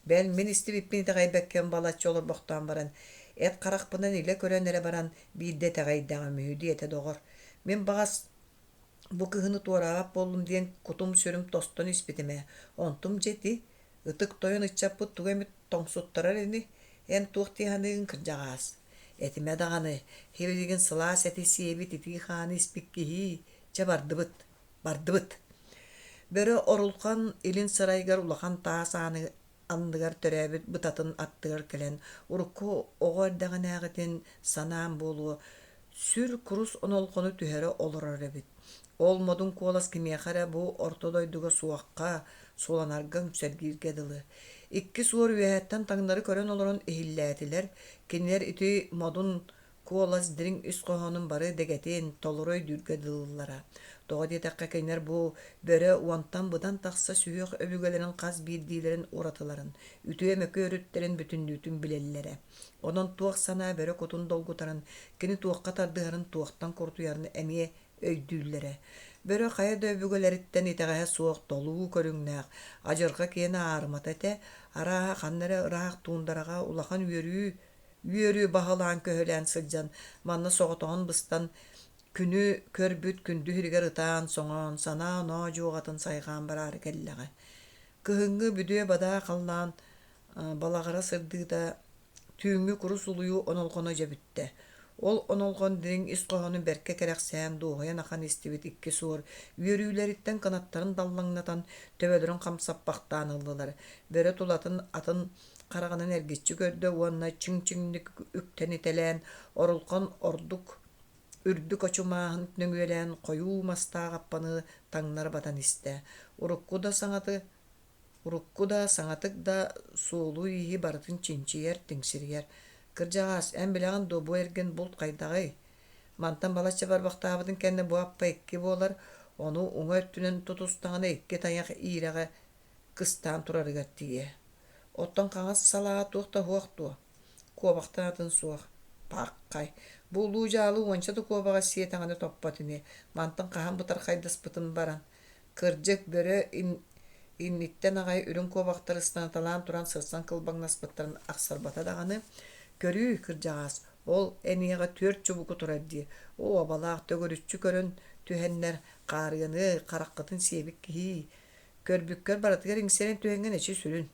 Бэл, мин истибиппин итэҕэйбэккэ балачча олорбохтоон баран, эт харахпынан илэ көрөн эрэ баран биирдэ итэҕэйдэҕим үһү диэтэ доҕор. Мин баҕас бу кыһыны туораабат буоллум диэн кутум-сүрүм тостон испитим ээ. Онтум дьэ ити, ытык тойон ыччаппыт тугу эмит тоҥсуттарар ини, эн туох дии саныыгын кырдьаҕаас? Этимэ даҕаны, сибилигин сылаас эти сиэбит итии хааны испит киһии, чэ бардыбыт, бардыбыт. Бөрө орулхан илин сарайыгар улахан таас ааны анныгар төрөөбүт бытатын аттыгар кэлэн урукку оҕо эрдэҕинээҕитин санаан буолуо, сүр курус онолҕону түһэрэ олорор эбит. Ол модун куолас кимиэхэ эрэ бу орто дойдуга суохха, суланарга үҥсэргииргэ дылы. Икки суор үөһэттэн таҥнары көрөн олорон иһиллээтилэр, кинилэр ити модун Куолас дириҥ ис хоһоонун бары дэгэтин толору өйдүүргэ дылыллара. Тоҕо диэтэххэ кинилэр бу бөрө уонтан быдан тахса сүһүөх өбүгэлэрин хас биирдиилэрин уратыларын, үтүө-мөкү өрүттэрин бүтүннүүтүн билэллэрэ. Онон туох санаа бөрө кутун долгутарын, кини туохха тардыһарын, туохтан курутуйарын эмиэ өйдүүллэрэ. Бөрө хайа да өбүгэлэриттэн итэҕэһэ суох толуу көрүҥнээх, адьырҕа киэнэ аарымата этэ, арааһа ханна эрэ ыраах туундараҕа улахан үөрүү Үөрүү баһылаан-көһүлээн сылдьан, манна соҕотоҕун быстан, күнү көрбүт күндү иһиригэр ытаан-соҥоон, санаа-оноо дьуоҕатын сайҕаан бараары кэллэҕэ. Кыһыҥҥы бүдүө-бадаа халлаан балаҕара сырдыыта түүҥҥү курус улуйуу онолҕоно дьэ бүттэ. Ол онолҕон дириҥ ис хоһоонун бэркэ кэрэхсээн, дуоһуйан ахан истибит икки суор үөрүүлэриттэн кынаттарын даллаҥнатан, төбөлөрүн хамсаппахтаан ыллылар. Бөрө тулатын атын хараҕынан эргиччи көрдө уонна чиҥ-чиҥник үктэнитэлээн, орулхан ордук үрдүк очумааһын нөҥүөлээн хойуу мастаах аппаны таҥнары батан истэ. Урукку да саҥаты урукку да саҥатык да суолу-ииһи барытын чинчийэр, тиҥсирийэр. «Кырдьаҕаас, эн билэҕин дуо бу эргин булт хайдаҕый? Мантан балачча барбахтаабытын кэннэ бу аппа икки буолар, ону уҥа өттүнэн тутустаҕына икки тайах иирэҕэ кыстаан турарыгар тиийэ. Оттон хаҥас салаа туох да уһуох дуо? Куобахтан атын суох. Пааххай, бу улуу дьаалы уонча да куобаҕы сиэтэҕинэ топпот ини, мантан хаһан бытархайдаспытын баран. Кырдьык, бөрө инниттэн аҕай үрүҥ куобахтар ыстаныталаан туран сырсан кылбаҥнаспыттарын ахсарбата даҕаны. Көрүүй, кырдьаҕаас, ол эниэҕэ түөрт чубуку турар дии. Оо, абалаах төгүрүччү көрөн түһэннэр, хаарыаны, хараххытын сиэбит киһии. Көрбүккэр барытыгар иҥсэрэн түһэҥҥин эчи сүрүн.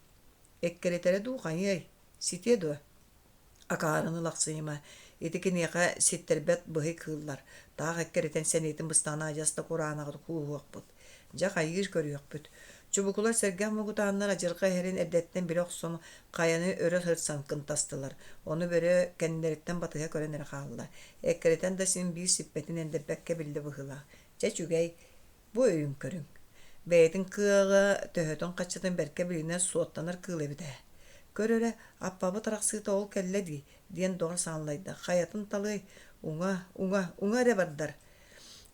Эккирэтэрэ дуу хайыай, ситиэ дуо? Акаарыны лахсыйыма, ити киниэхэ ситтэрбэт быһый кыыллар, таах эккирэтэн сэниэтин быстаҕына адьас да кураанаҕы кууһуохпут. Дьэ хайыыр көрүөхпүт. Чубукулар сэргэх муҥутааннар адьырҕа иһэрин эрдэттэн билэ охсон хайаны өрө сырсан кынтастылар. Ону бөрө кэннилэриттэн батыһа көрөн эрэ хаалла. Эккирэтэн да син биир сиппэтин эндэппэккэ биллэ быһыылаах. Чэ үчүгэй, Бу өйүн көрүҥ, бэйэтин кыаҕа төһөтүн-хаччытын бэркэ билинэр суоттанар кыыл эбит ээ. Көр эрэ, аппабыт арахсыыта ол кэллэ дии, диэн доҕор сааллайда. Хайатын талыай, уҥа, уҥа, уҥа эрэ бардар.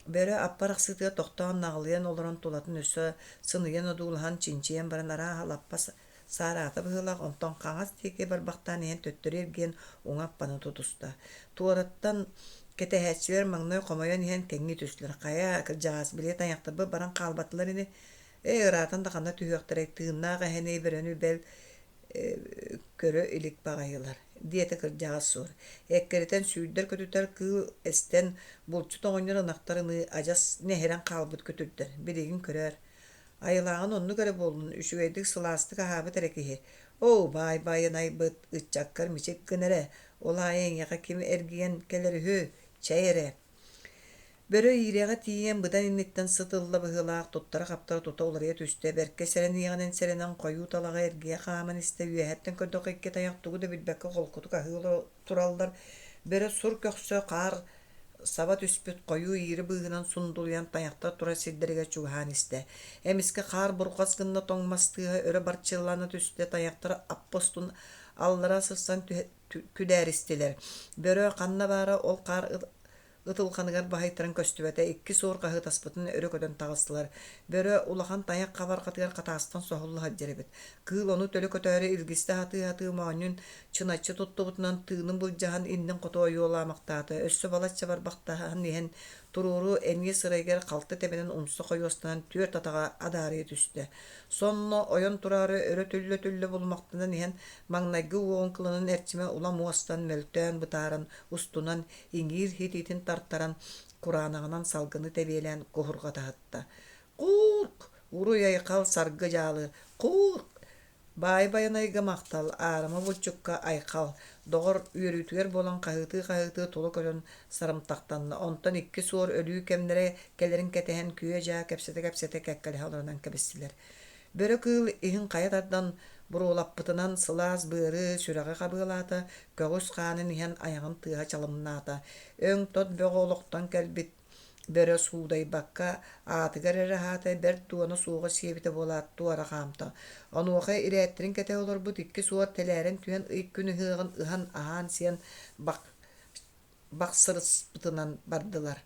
Бөрө аппа арахсыытыгар тохтоон наҕылыйан олорон тулатын өссө сыныйан одуулаһан чинчийэн баран арааһа лаппа Саараата быһыылаах, онтон хаҥас диэки барбахтаан иһэн төттөрү эргийэн уҥа аппаны тутуста. Туораттан кэтэһээччилэр маҥнай хомойон иһэн кэҥии түстүлэр: «Хайа, кырдьаҕас, били тайахтарбыт баран хаалбатылар ини? Ээ, ыраатан да ханна түһүөхтэрэй, тыыннаах эһэни, бөрөнү бэл көрө илик баҕайылар», диэтэ кырдьаҕас суор. Эккирэтэн сүүрдэр-көтүтэр кыыл эстэн, булчут оҕонньор ынахтарыныы адьас нэһирэн хаалбыт күтүрдэр, билигин көрөөр Айылааҕын оннук эрэ буоллун, үчүгэйдик сылаастык аһаабыт эрэ киһи. Оо, баай баайын айбыт, ыччаккар мичик гын эрэ, ол аайы эйиэхэ ким эргийэн кэлэр үһү, чэй эрэ. Бөрө иирэҕэ тиийэн быдан инниттэн сыт ылла быһыылаах, туттара-хаптара тута уларыйа түстэ, бэркэ сэрэниэҕинэн сэрэнэн хойуу талаҕы эргийэ хааман истэ, үөһэттэн көрдөххө икки тайах тугу да билбэккэ холкутук аһыы тураллар. Бөрө сур көхсө хаар саба түспүт хойуу иирэ быыһынан сундулуйан тайахтар турар сирдэригэр чугаһаан истэ. Эмискэ хаар бурҕас гынна тоҥ мас тыаһа өрө барчыллана түстэ, тайахтар аппа устун аллара сырсан күдээристилэр. Бөрө ханна баара ол хаар ытылҕаныгар баһыйтаран көстүбэтэ, икки суор хаһыытаспытын өрө көтөн таҕыстылар. Бөрө улахан тайах хабарҕатыгар хатаастан соһулла сылдьар эбит. Кыыл ону төлө көтөөрү илгистэ сатыы-сатыы моонньун чыначчы туттубутунан тыынын былдьаһан иннин хоту ойуолаамахтаата. Өссө балачча барбахтаһан иһэн туруору эниэ сырайыгар халты тэбэнэн умса хойуостанан түөрт атаҕа адаарыйа түстэ. Сонно ойон тураары өрө түллэ-түллэ булумахтанан иһэн маҥнайгы уоҕун кылынан эрчимэ улам уостан, мөлтөөн, бытааран, устунан иҥиир хитиитин тартаран, кураанаҕынан салгыны тэбиэлээн куһурҕатаһытта. «Куурк! Уруй-айхал саргы дьаалы! Куурк! Баай Байанайга махтал, аарыма булчукка айхал!» Доҕор үөрүүтүгэр буолан хаһыытыы-хаһыытыы тула көрөн сарымтахтанна. Онтон икки суор өлүү кэмнэрэ кэлэрин кэтэһэн күө-дьаа кэпсэтэ-кэпсэтэ кэккэлэһэ олорунан кэбистилэр. Бөрө кыыл иһин хайа тардан буруолаппытынан сылаас быары сүрэҕи хабыалаата, көҕүс хаанын иһэн айаҕын тыаһа чалымнаата. Өҥ-тот бөҕө олохтон кэлбит бөрө суудайбакка аатыгар эрэ аһаата, бэрт дуона суоҕа сиэбитэ буолаат туора хаамта. Онуоха ирээттэрин кэтэ олорбут икки суор тэлээрэн түһэн ый күн ыһыаҕын ыһан аһаан-сиэн бахсырыспытынан бардылар.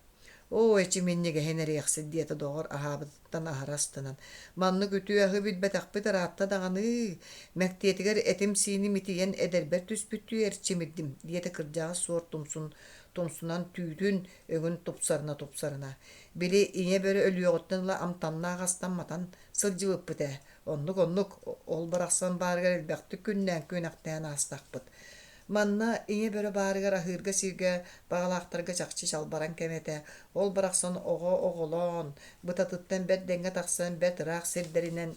«Оо, эчи минньигэһин эриэхсит» диэтэ доҕор аһаабытыттан аһара астынан. «Маннык үтүө аһы билбэтэхпит ыраатта даҕаны-ыы, мэктиэтигэр этим-сииним итийэн эдэрбэр түспүттүү эрчимирдим» диэтэ кырдьаҕас суор тумсун тумсунан түүтүн өҥүн тупсарына-тупсарына. «Били ийэ бөрө өлүөҕүттэн ыла амтаннаах астан матан сылдьыбыппыт ээ. Оннук-оннук, ол барахсан баарыгар элбэхтик күннээн күөнэхтээн аастахпыт. Манна ийэ бөрө баарыгар аһыырга-сииргэ баҕалаахтарга чахчы чалбараҥ кэм этэ. Ол барахсан оҕо оҕолоон, бытатыттан бэрт дэҥҥэ тахсан, бэрт ыраах сирдэринэн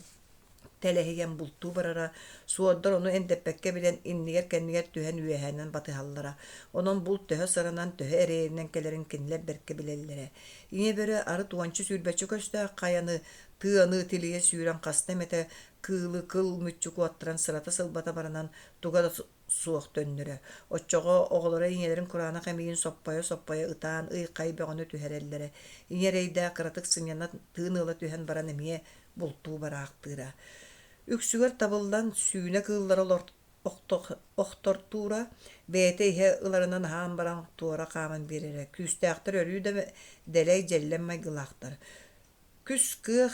тэлэһийэн бултуу барара, суордар ону эндэппэккэ билэн иннигэр-кэннигэр түһэн үөһээнэн батыһаллара. Онон булт төһө сыранан, төһө эрэйинэн кэлэрин кинилэр бэркэ билэллэрэ. Ийэ бөрө арыт уонча-сүүрбэччэ көстөөх хайаны, тыаны тилийэ сүүрэн хаста эмэтэ кыылы кыл мүччү куоттаран сырата-сылбата баранан туга да суох төннөрө. Оччоҕо оҕолоро ийэлэрин кураанах эмиийин соппойо-соппойо ытаан ый-хай бөҕөнү түһэрэллэрэ. Ийэ эрэйдээх кыратык сынньана тыын ыла түһэн баран эмиэ бултуу бараахтыыра. Үксүгэр табыллан сүүнэ кыыллары охтортуура, бэйэтэ иһэ ыларынан аһаан баран туора хааман биэрэрэ. Күүстээхтэр өрүү да дэлэй дьэллэм майгылаахтар. Күс-кыах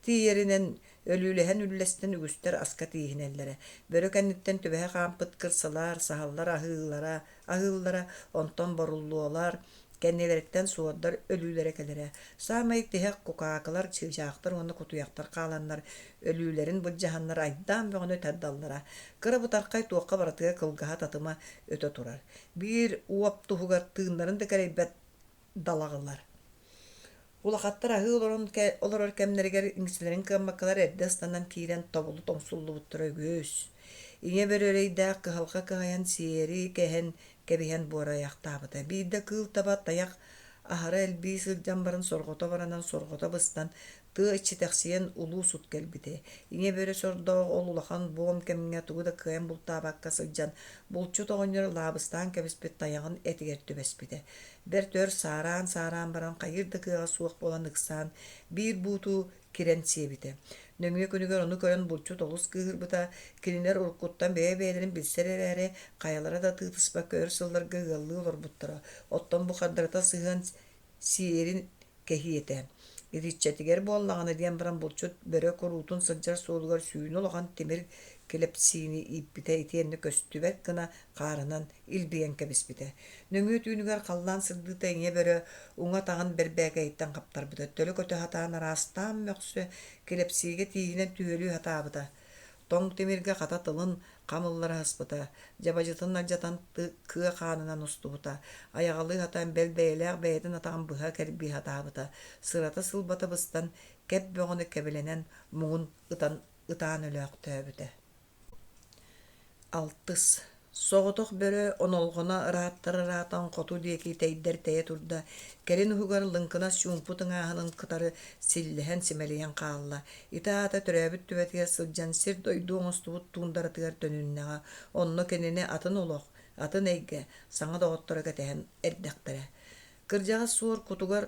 тиийэринэн өлүүлэһэн үллэстэн үгүстэр аска тииһинэллэрэ. Бөрө кэнниттэн түбэһэ хаампыт кырсалар, саһыллар аһыылара, аһыыллара, онтон боруллуолар, кэннилэриттэн суордар өлүүлэрэ кэлэрэ. Саамай тиһэх кукаакылар, чыычаахтар уонна кутуйахтар хааланнар, өлүүлэрин былдьаһаннар айдаан бөҕөнү тардаллара. Кыра бытархай туохха барытыгар кылгаһа татыма өтө турар. Биир уоп туһугар тыыннарын да кэрэйбэт далаҕылар. Улахаттар аһыы олорон олорор кэмнэригэр иҥсэлэрин кыаммаккалар эрдэ ыстанан киирэн тобулу тоҥсуллубуттара үгүс. Ийэ бөрө эрэйдээх кыһалҕа кыһайан сиэри кэһэн кэбиһэн буорайахтаабыта. Биирдэ кыыл таба тайах аһара элбии сылдьан баран сорҕото баранан сорҕото быстан тыа иччитэхсийэн улуу сут кэлбитэ. Ийэ бөрө сордоох ол улахан буом кэмҥэ тугу да кыайан бултаабакка сылдьан булчут оҕонньор лаабыстаан кэбиспит тайаҕын этигэр түбэспитэ. Бэрт өр саараан-саараан баран хайыыр да кыаҕа суох буолан ыксаан, биир бууту кирэн сиэбитэ. Нөҥүө күнүгэр ону көрөн булчут олус кыыһырбыта, кинилэр уруккуттан бэйэ-бэйэлэрин билсэр эрээри, хайалара да тыытыспакка өр сылларга ыаллыы олорбуттара. Оттон бу хардарыта сыһыан сиэрин кэһии этэ. Итиччэтигэр буоллаҕына диэн баран булчут бөрө куруутун сылдьар суолугар сүүнэ улахан тимир килэпсиини ииппитэ итиэннэ көстүбэт гына хаарынан илбийэн кэбиспитэ. Нөҥүө түүнүгэр халлаан сырдыыта ийэ бөрө уҥа атаҕын бэрбээкэйиттэн хаптарбыта, төлө көтө сатаан араастаан мөхсө, килэпсиигэ тииһинэн түһүөлүү сатаабыта. Тоҥ тимиргэ хата тылын хам ыллара сыспыта, дьабадьытын алдьатан кыа хаанынан устубута, айаҕалыы сатаан бэл бэйэлээх бэйэтин атаҕын быһа кэрбии сатаабыта, сырата-сылбата быстан, кэп бөҕөнү кэбилэнэн муҥун ытан ытаан өлөөхтөөбүтэ. Алтыс. Соҕотох бөрө онолҕоно ырааттар ыраатан хоту диэки тэйдэр тэйэ турда, кэлин уһугар лыҥкынас чуумпу тыҥааһынын кытары силлэһэн симэлийэн хаалла. Ити аата төрөөбүт түбэтигэр сылдьан сир-дойду оҥостубут туундаратыгар төнүннэҕэ, онно кинини атын олох, атын эйгэ, саҥа доҕотторо кэтэһэн эрдэхтэрэ. Кырдьаҕас суор кутугар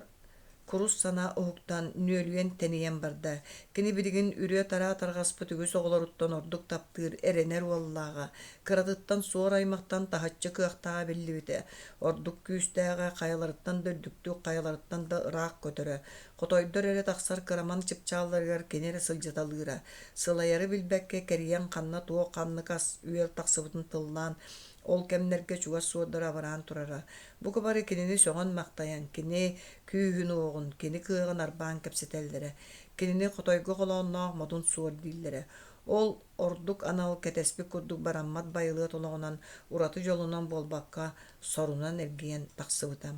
курус санаа уһуктан, нүөлүйэн тэнийэн барда. Кини билигин үрүө-тараа тарҕаспыт үгүс оҕолоруттан ордук таптыыр, эрэнэр уоллааҕа, кыратыттан суор аймахтан таһыччы кыахтааҕа биллибитэ. Ордук күүстээҕэ хайаларыттан да үрдүктүк, хайаларыттан да ыраах көтөрө. Хотойдор эрэ тахсар кыраман чыпчаалларыгар кини эрэ сылдьыталыыра. Сылайары билбэккэ кэрийэн ханна туох ханнык ас-үөл тахсыбытын тыллаан, ол кэмнэргэ чугас суордары абыраан турара. Бука бары кинини сөҕөн-махтайан, кини күүһүн-уоҕун, кини кыаҕын арбаан кэпсэтэллэрэ, кинини хотойго холоонноох модун суор дииллэрэ. Ол ордук анал кэтэспит курдук бараммат байылыат олоҕунан, ураты дьолунан буолбакка, сорунан эргийэн тахсыбыта.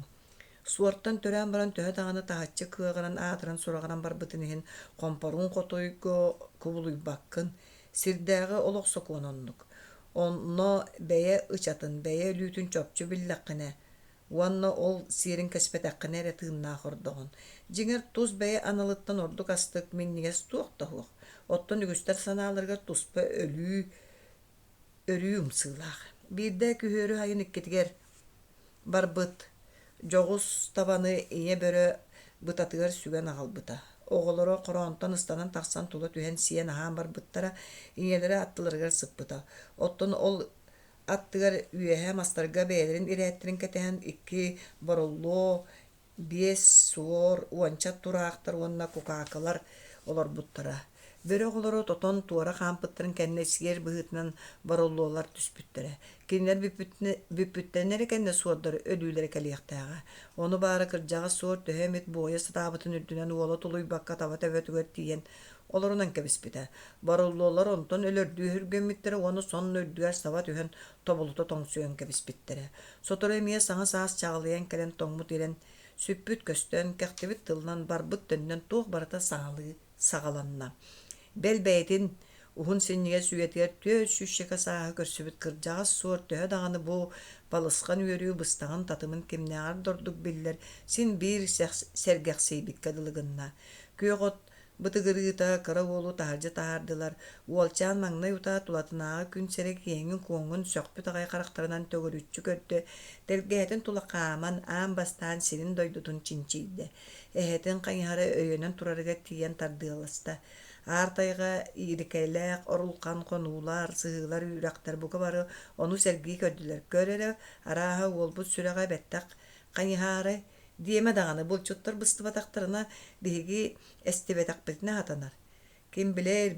Суортан төрөөн баран төһө даҕаны таһыччы кыаҕыран аатыран-сураҕыран барбытын иһин хомпоруун хотойго кубулуйбаккын, сирдээҕи олох сокуона оннук. Онно бэйэ ычатын, бэйэ өлүүтүн чопчу биллэххинэ уонна ол сиэрин кэспэтэххинэ эрэ тыыннаах ордоҕун. Дьиҥэр, тус бэйэ аналыттан ордук астык, минньигэс туох да суох. Оттон үгүстэр санааларыгар туспа өлүү өрүү ымсыылаах. Биирдэ күһүөрү сайын иккитигэр барбыт дьоҕус табаны ийэ бөрө бытатыгар сүгэн аҕалбыта. Оҕолоро хороонтон ыстанан тахсан тула түһэн сиэн-аһаан барбыттара, ийэлэрэ аттыларыгар сыппыта. Оттон ол аттыгар үөһэ мастарга бэйэлэрин ирээттэрин кэтэһэн икки бороллуо биэс суор, уонча тураахтар уонна кукаакылар олорбуттара. Бөрө оҕолоро тотон туора хаампыттарын кэннэ сиэр быһыытынан бороллуолар түспүттэрэ. Кинилэр бүппүттэрин эрэ кэннэ суордар өлүүлэрэ кэлиэхтээҕэ. Ону баара кырдьаҕас суор төһө эмит буойа сатаабытын үрдүнэн уола тулуйбакка таба төбөтүгэр тиийэн олорунан кэбиспитэ. Бороллуолар онтон өлөрдүү өһүргэммиттэрэ уонна сонно үрдүгэр саба түһэн тобулута тоҥсуйан кэбиспиттэрэ. Сотору эмиэ саҥа саас чаҕылыйан кэлэн тоҥмут ирэн, сүппүт көстөн, кэхтибит тылынан барбыт төннөн туох барыта саҥалыы саҕаланна. Бэл бэйэтин уһун синньигэс үйэтигэр түөрт сүүсчэкэ сааһы көрсүбүт кырдьаҕас суор төһө даҕаны бу балысхан үөрүү быстаҕын татымын кимнээҕэр да ордук биллэр, син биир сэргэхсийбиккэ дылы гынна. Күөх от Бытыгырыыта кыра уолу таһырдьа таһаардылар, уолчаан маҥнай утаа тулатынааҕы күн сирэ киэҥин-куоҥун сөхпүт аҕай харахтарынан төгүрүччү көрдө, тэлгэһэтин тула хааман, аан бастаан сирин-дойдутун чинчийдэ. Эһэтин хайыһара өйөнөн турарыгар тиийэн тардыаласта. Аар тайҕа иирикэлээх орулхан хонуулар, сыһыылар, үрэхтэр бука бары ону сэргии көрдүлэр. Көр эрэ, арааһа уолбут сүрэҕэ бэттэх хайыһаарай, Диэмэ даҕаны, булчуттар быстыбатахтарына, биһиги эстибэтэхпитинэ сатанар. Ким билэр,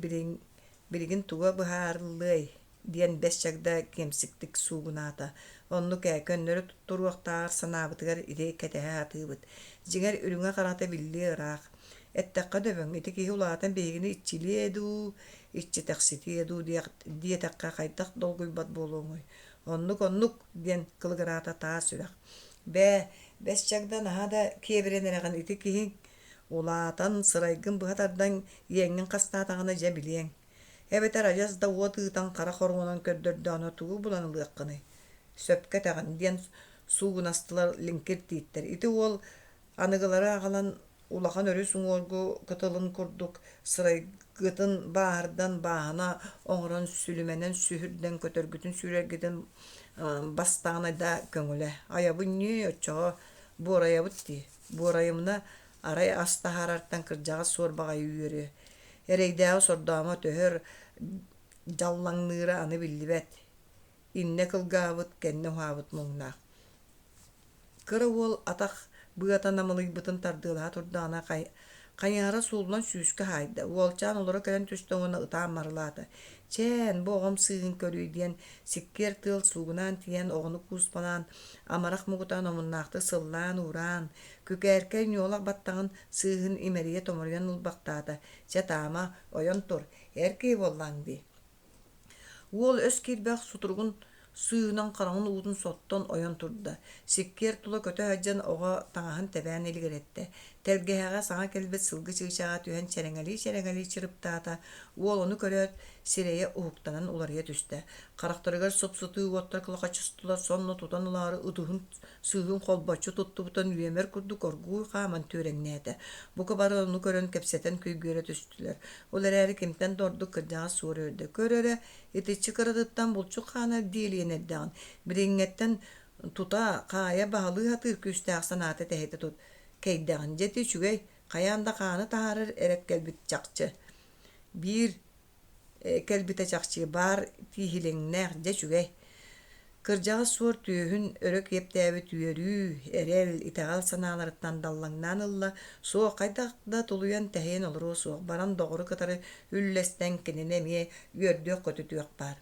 билигин туга быһаарыллыай диэн Бэс Чагда киэмсиктик суугунаата. Оннук ээ, көннөрү туруохтааҕар санаабытыгар ити кэтэһэ сатыыбыт. Дьиҥэр, үрүҥэ-харата биллиэ ыраах. Эттэххэ дөбөҥ, ити киһи улаатан биһигини иччилиэ дуу, иччитэхситиэ дуу диэтэххэ хайдах долгуйбат буолуоҥуй. Оннук-оннук диэн кылыгыраата таас үрэх. Бээ, Бэс Чагда наһаа да киэбирэн эрэҕин ити киһиҥ улаатан, сырайгын быһа тардан иэҥҥин хастаатаҕына дьэ билиэҥ. Эбэтэр адьас да уот ыытан хара хоруонан көрдөрдөҕүнэ тугу булан ылыаххыный? Сөпкө этэҕин диэн суугунастылар лиҥкир тииттэр. Ити уол Аныгылары аҕалан улахан өрүс уҥуоргу кытылын курдук сырайгытын бааһырдан бааһына оҥорон сүлүмэнэн сүһүрдэн көтөргүтүн сүүрэргитин бастаҕына да көҥүлэ. Айабын ньии оччоҕо буорайабыт дии. Буорайымына арай ас таһаарартан кырдьаҕас суор баҕайы үөрүө. Эрэйдээҕи сордоомо төһөр дьаллаҥныыра аны биллибэт. Иннэ кылгаабыт, кэннэ уһаабыт муҥнаах. Кыра уол атах быата намылыйбытын тардыалаһа турдаҕына хайыһара сууллан сүүскэ хаайда, уолчаан олоро кэлэн түстэ уонна ытаан марылаата: «Чээн, бу оҕом сыыһын көрүүй» диэн сиккиэр тыал суугунаан тиийэн оҕону кууспалаан, амарах муҥутаан омуннаахтык сыллаан-уураан, күкээркэй ньуолах баттаҕын сыыһын имэрийэ томоруйан ылбахтаата: «Чэ, таама, ойон тур, эр киһи буоллаҥ дии» Уол өс киирбэх сутуругун Сыыһынан хараҕын уутун соттон ойон турда. Сиккиэр тула көтө сылдьан оҕо таҥаһын тэбээн илигирэттэ. Тэлгэһэҕэ саҥа кэлбит сылгы чыычааҕа түһэн чэрэҥэлии-чэрэҥэлии чырыптаата. Уол ону көрөөт, сирэйэ уһуктанан уларыйа түстэ. Харахтарыгар сып-сытыы уоттар кылахачыстылар, сонно тутан ылаары ытыһын сыыһын холбоччу туттубутун үөмэр курдук оргууй хааман түөрэҥнээтэ. Бука бары ону көрөн кэпсэтэн күйгүөрэ түстүлэр. Ол эрээри кимтэн да ордук кырдьаҕас суор үөрдэ. Көр эрэ, итиччи кыратыттан булчут хаана диэлийэн эрдэҕин. Билиҥҥэттэн тута хаайа баһылыы сатыыр күүстээх санаата тэһитэ тут кэйдэҕин. Дьэ ити үчүгэй, хайаан да хааны таһаарар эрэт кэлбит чахчы. Биир кэлбитэ чахчы баар тииһилэҥнээх дьэ үчүгэй. Кырдьаҕас суор түөһүн өрө киэптээбит үөрүү, эрэл, итэҕэл санааларыттан даллаҥнаан ылла, суох хайдах да тулуйан-тэһийэн олоруо суох, баран доҕору кытары үллэстэн кинини эмиэ үөрдүөх-көтүтүөх баар.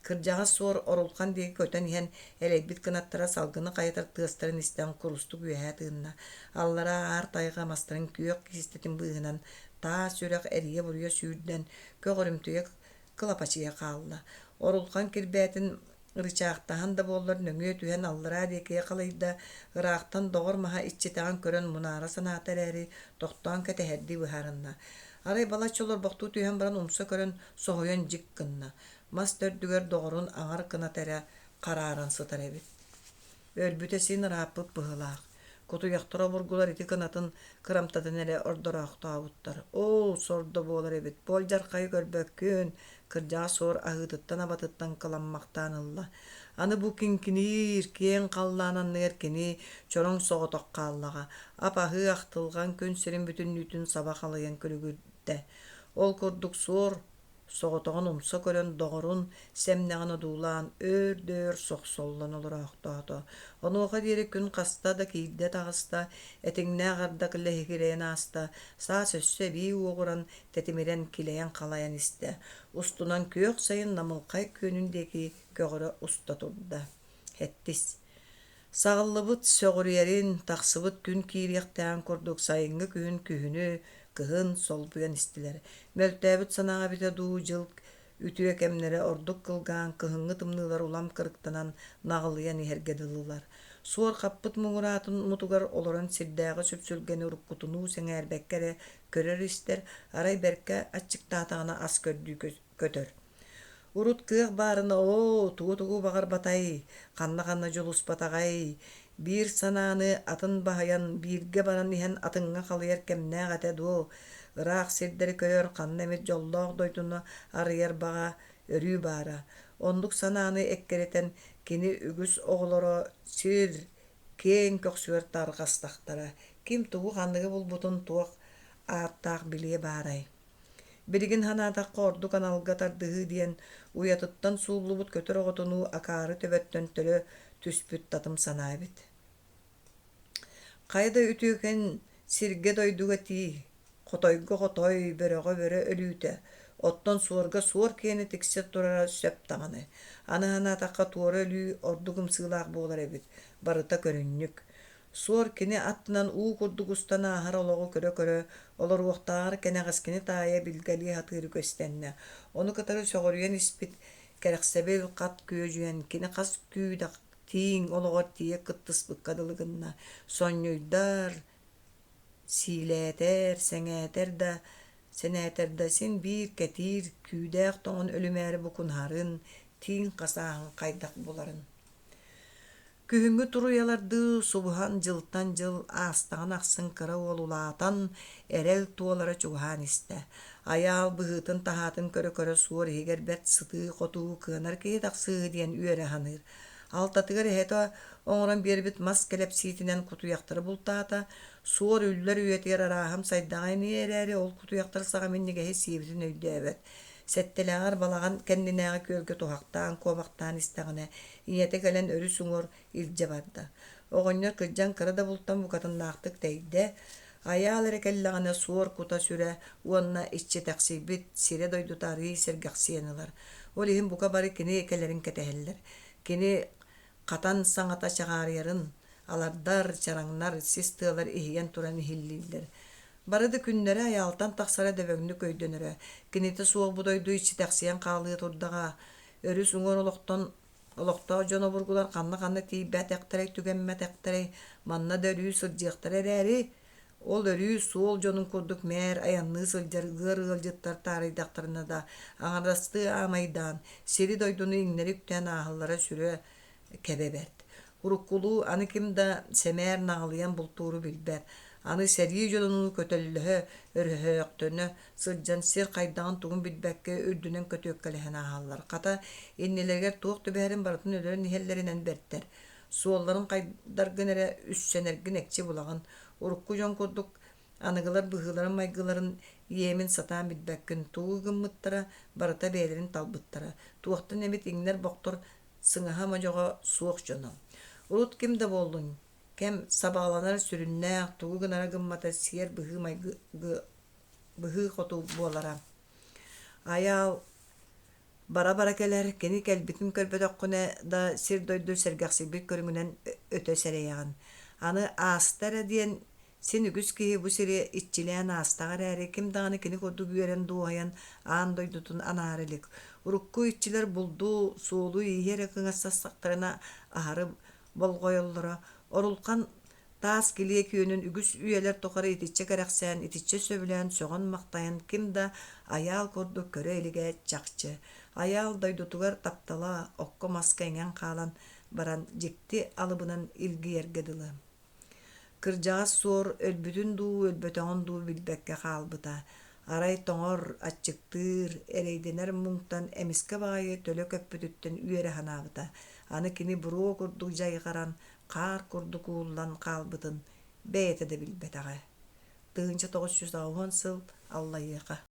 Кырдьаҕас суор орулхан диэки көтөн иһэн элэйбит кынаттара салгыны хайытар тыастарын истэн курустук үөһэ тыынна. Аллараа аар тайҕа мастарын күөх киистэтин быыһынан таас үрэх эрийэ-буруйа сүүрдэн, көҕөрүмтүйэ кылапачыйа хаалла. Орулхан кирбээтин ырычаахтаһан да буоллар нөҥүө түһэн аллараа диэки халыйда, ыраахтан доҕор маһа иччитэҕин көрөн мунаара санаата эрээри, тохтоон кэтэһэрдии быһаарынна. Арай балачча олорбохтуу түһэн баран умса көрөн соһуйан дьик гынна. Мас төрдүгэр доҕорун аҥар кыната эрэ харааран сытар эбит. Өлбүтэ син ырааппыт быһыылаах. Кутуйахтар обургулар ити кынатын кырамтатын эрэ ордороохтообуттар. Оо, сордо буолар эбит, бу алдьархайы көрбөккүн, кырдьаҕас суор аһыытыттан-абатыттан кыламмахтаан ылла. Аны бу киҥкиниир, киэҥ халлаан анныгар кини чороҥ соҕотох хааллаҕа. Ап-аһыы ахтылҕан күн сирин бүтүннүүтүн саба халыйан күлүгүрдэ. Ол курдук суор соҕотоҕун умса көрөн доҕорун сэмнэҕин одуулаан өөр да өр сохсоллон олороохтоото. Онуоха диэри күн хаста да киирдэ таҕыста, этиҥнээх ардах лэһигирэйэн ааста, саас өссө эбии уоҕуран, тэтимирэн килэйэн-халайан истэ. Устунан күөх сайын намылхай күөнүн диэки көҕөрө уста турда. Эттис Саҕыллыбыт сөҕүрүйэрин, тахсыбыт күн киириэхтээҕин курдук сайыҥҥы күһүн күһүнү, кыһын солбуйан истилэр. Мөлтөөбүт санааҕа эбитэ дуу, дьыл үтүө кэмнэрэ ордук кылгаан, кыһыҥҥы тымныылар улам кырыктанан, наҕылыйан иһэргэ дылылар. Суор хаппыт муҥураатын мутугар олорон сирдээҕи сүпсүлгэни уруккутунуу сэҥээрбэккэ эрэ көрөр-истэр, арай бэркэ аччыктаатаҕына ас көрдүү көтөр. Урут кыах баарына оо, тугу-тугу баҕарбатай, ханна-ханна дьулуспатаҕай, биир санааны атын баһыйан, бииргэ баран иһэн атыҥҥа халыйар кэмнээх этэ дуо, ыраах сирдэри көрөр, ханна эмит дьоллоох дойдуну арыйар баҕа өрүү баара. Оннук санааны эккирэтэн кини үгүс оҕолоро сир киэҥ көхсүгэр тарҕастахтара, ким тугу-ханныгы булбутун туох ааттаах билиэ баарай. Билигин санаатахха ордук аналга тардыһыы диэн уйатыттан сууллубут көтөр оҕотунуу акаары төбөттөн төлө түспүт татым санаа эбит. Хайа да үтүөкэн сиргэ-дойдуга тиий, хотойго хотой, бөрөҕө бөрө өлүүтэ, оттон суорга суор киэнэ тиксэ турара сөп даҕаны. Аны санаатахха туора өлүү ордук ымсыылаах буолар эбит, барыта көрүнньүк. Суор кини аттынан уу курдук устан ааһар олоҕу көрө-көрө, олоруохтааҕар кэнэҕэскини таайа билгэлии сатыыр үгэстэннэ. Ону кытары сөҕүрүйэн испит кэрэхсэбил хат күөдьүйэн, кини хас күүдэх тииҥ олоҕор тиийэ кыттыспыкка дылы гынна. Сонньуйдар, сиилээтэр, сэҥээтэр да, сэнээтэр да син биир кэтиир, күүдээх тоҥон өлүмээри букунаһарын, тииҥ хасааһын хайдах буларын. Күһүҥҥү туруйалардыы субуһан дьылтан дьыл аастаҕын ахсын кыра уол улаатан, эрэл туолара чугаһаан истэ. Айаал быһыытын-таһаатын көрө-көрө суор иһигэр бэрт сытыы-хотуу кыанар киһи тахсыыһы диэн үөрэ саныыр. Алтатыгар эһэтэ оҥорон биэрбит мас кэлэпсиитинэн кутуйахтары бултаата, суор үллэр үйэтигэр арааһым сайдаҕа ини эрээри ол кутуйахтар саҕа минньигэһи сиэбитин өйдөөбөт. Сэттэлээҕэр балаҕан кэннинээҕи күөлгэ туһахтаан, куобахтаан истэҕинэ, ийэтэ кэлэн өрүс уҥуор илдьэ барда. Оҕонньор кырдьан кыра да бултан букатыннаахтык тэйдэ, айаал эрэ кэллэҕинэ суор кута-сүрэ уонна иччитэхсийбит сирэ-дойдута арыый сэргэхсийэн ылар. Ол иһин бука бары кини кэлэрин кэтэһэллэр. Кини хатан саҥата чаҕаарыйарын алардар, чараҥнар, сис тыалар иһийэн туран иһиллииллэр. Бары да күннэрэ айаалтан тахсара дөбөҥнүк өйдөнөрө. Кинитэ суох бу дойду иччитэхсийэн хаалыа турдаҕа. Өрүс уҥуор олохтон. Олохтоох дьон обургулар ханна-ханна тиийбэтэхтэрэй, түгэммэтэхтэрэй, манна да өрүү сылдьыахтара эрээри, ол өрүү суол дьонун курдук мээр айанныы сылдьар ыар ыалдьыттар таарыйдахтарына да аҥардастыы аамайдаан, сири-дойдуну иҥнэри үктээн ааһаллара сүрэ кэбэ бэрт. Уруккулуу аны ким да сэмээр наҕылыйан бултууру билбэт. Аны сэрии дьонунуу көтөллөһө, өрөһөөхтөнө сылдьан сир хайдаҕын-тугун билбэккэ үрдүнэн көтүөккэлэһэн ааһаллар. Хата, иннилэригэр туох түбэһэрин барытын өлөрөн иһэллэринэн бэртэр. Суолларын хайдаргын эрэ үссэнэргин экчи булаҕын. Урукку дьон курдук аныгылар быһыыларын-майгыларын иэмин сатаан билбэккин. Тугу гыммыттара, барыта бэйэлэрин талбыттара. Туохтан эмит иҥнэр-бохтор сыҥаһа модьоҕо суох дьоно. Урут ким да буоллун, кэм сабаҕаланар сүрүннээх, тугу гынара гыммата сиэр быһыы-майгы быһыы хоту буолара. Айаал бара-бара кэлэр, кини кэлбитин көрбөтөххүнэ да сир-дойду сэргэхсийбит көрүҥүнэн өтө сэрэйэҕин. Аны ааста эрэ диэн Син үгүс киһи бу сири иччилээн аастаҕа эрээри, ким даҕаны кини курдук үөрэн дуоһайан аан дойдутун анаара илик. Урукку иччилэр булду, суолу-ииһи эрэ кыҥастастахтарына аһары болҕойоллоро. Орулхан таас килиэ күөнүн үгүс үйэлэр тухары итиччэ кэрэхсээн, итиччэ сөбүлээн, сөҕөн-махтайан ким да Айаал курдук көрө илигэ чахчы. Айаал дойдутугар таптала окко-маска иҥэн хаалан баран дьикти алыбынан илгийэргэ дылы. Кырдьаҕас суор өлбүтүн дуу, өлбөтөҕүн дуу билбэккэ хаалбыта. Арай тоҥор, аччыктыыр, эрэйдэнэр муҥтан эмискэ баҕайы төлө көппүтүттэн үөрэ санаабыта. Аны кини буруо курдук дьайҕаран, хаар курдук ууллан хаалбытын бэйэтэ да билбэтэҕэ. 1980 сыл Аллайыаха.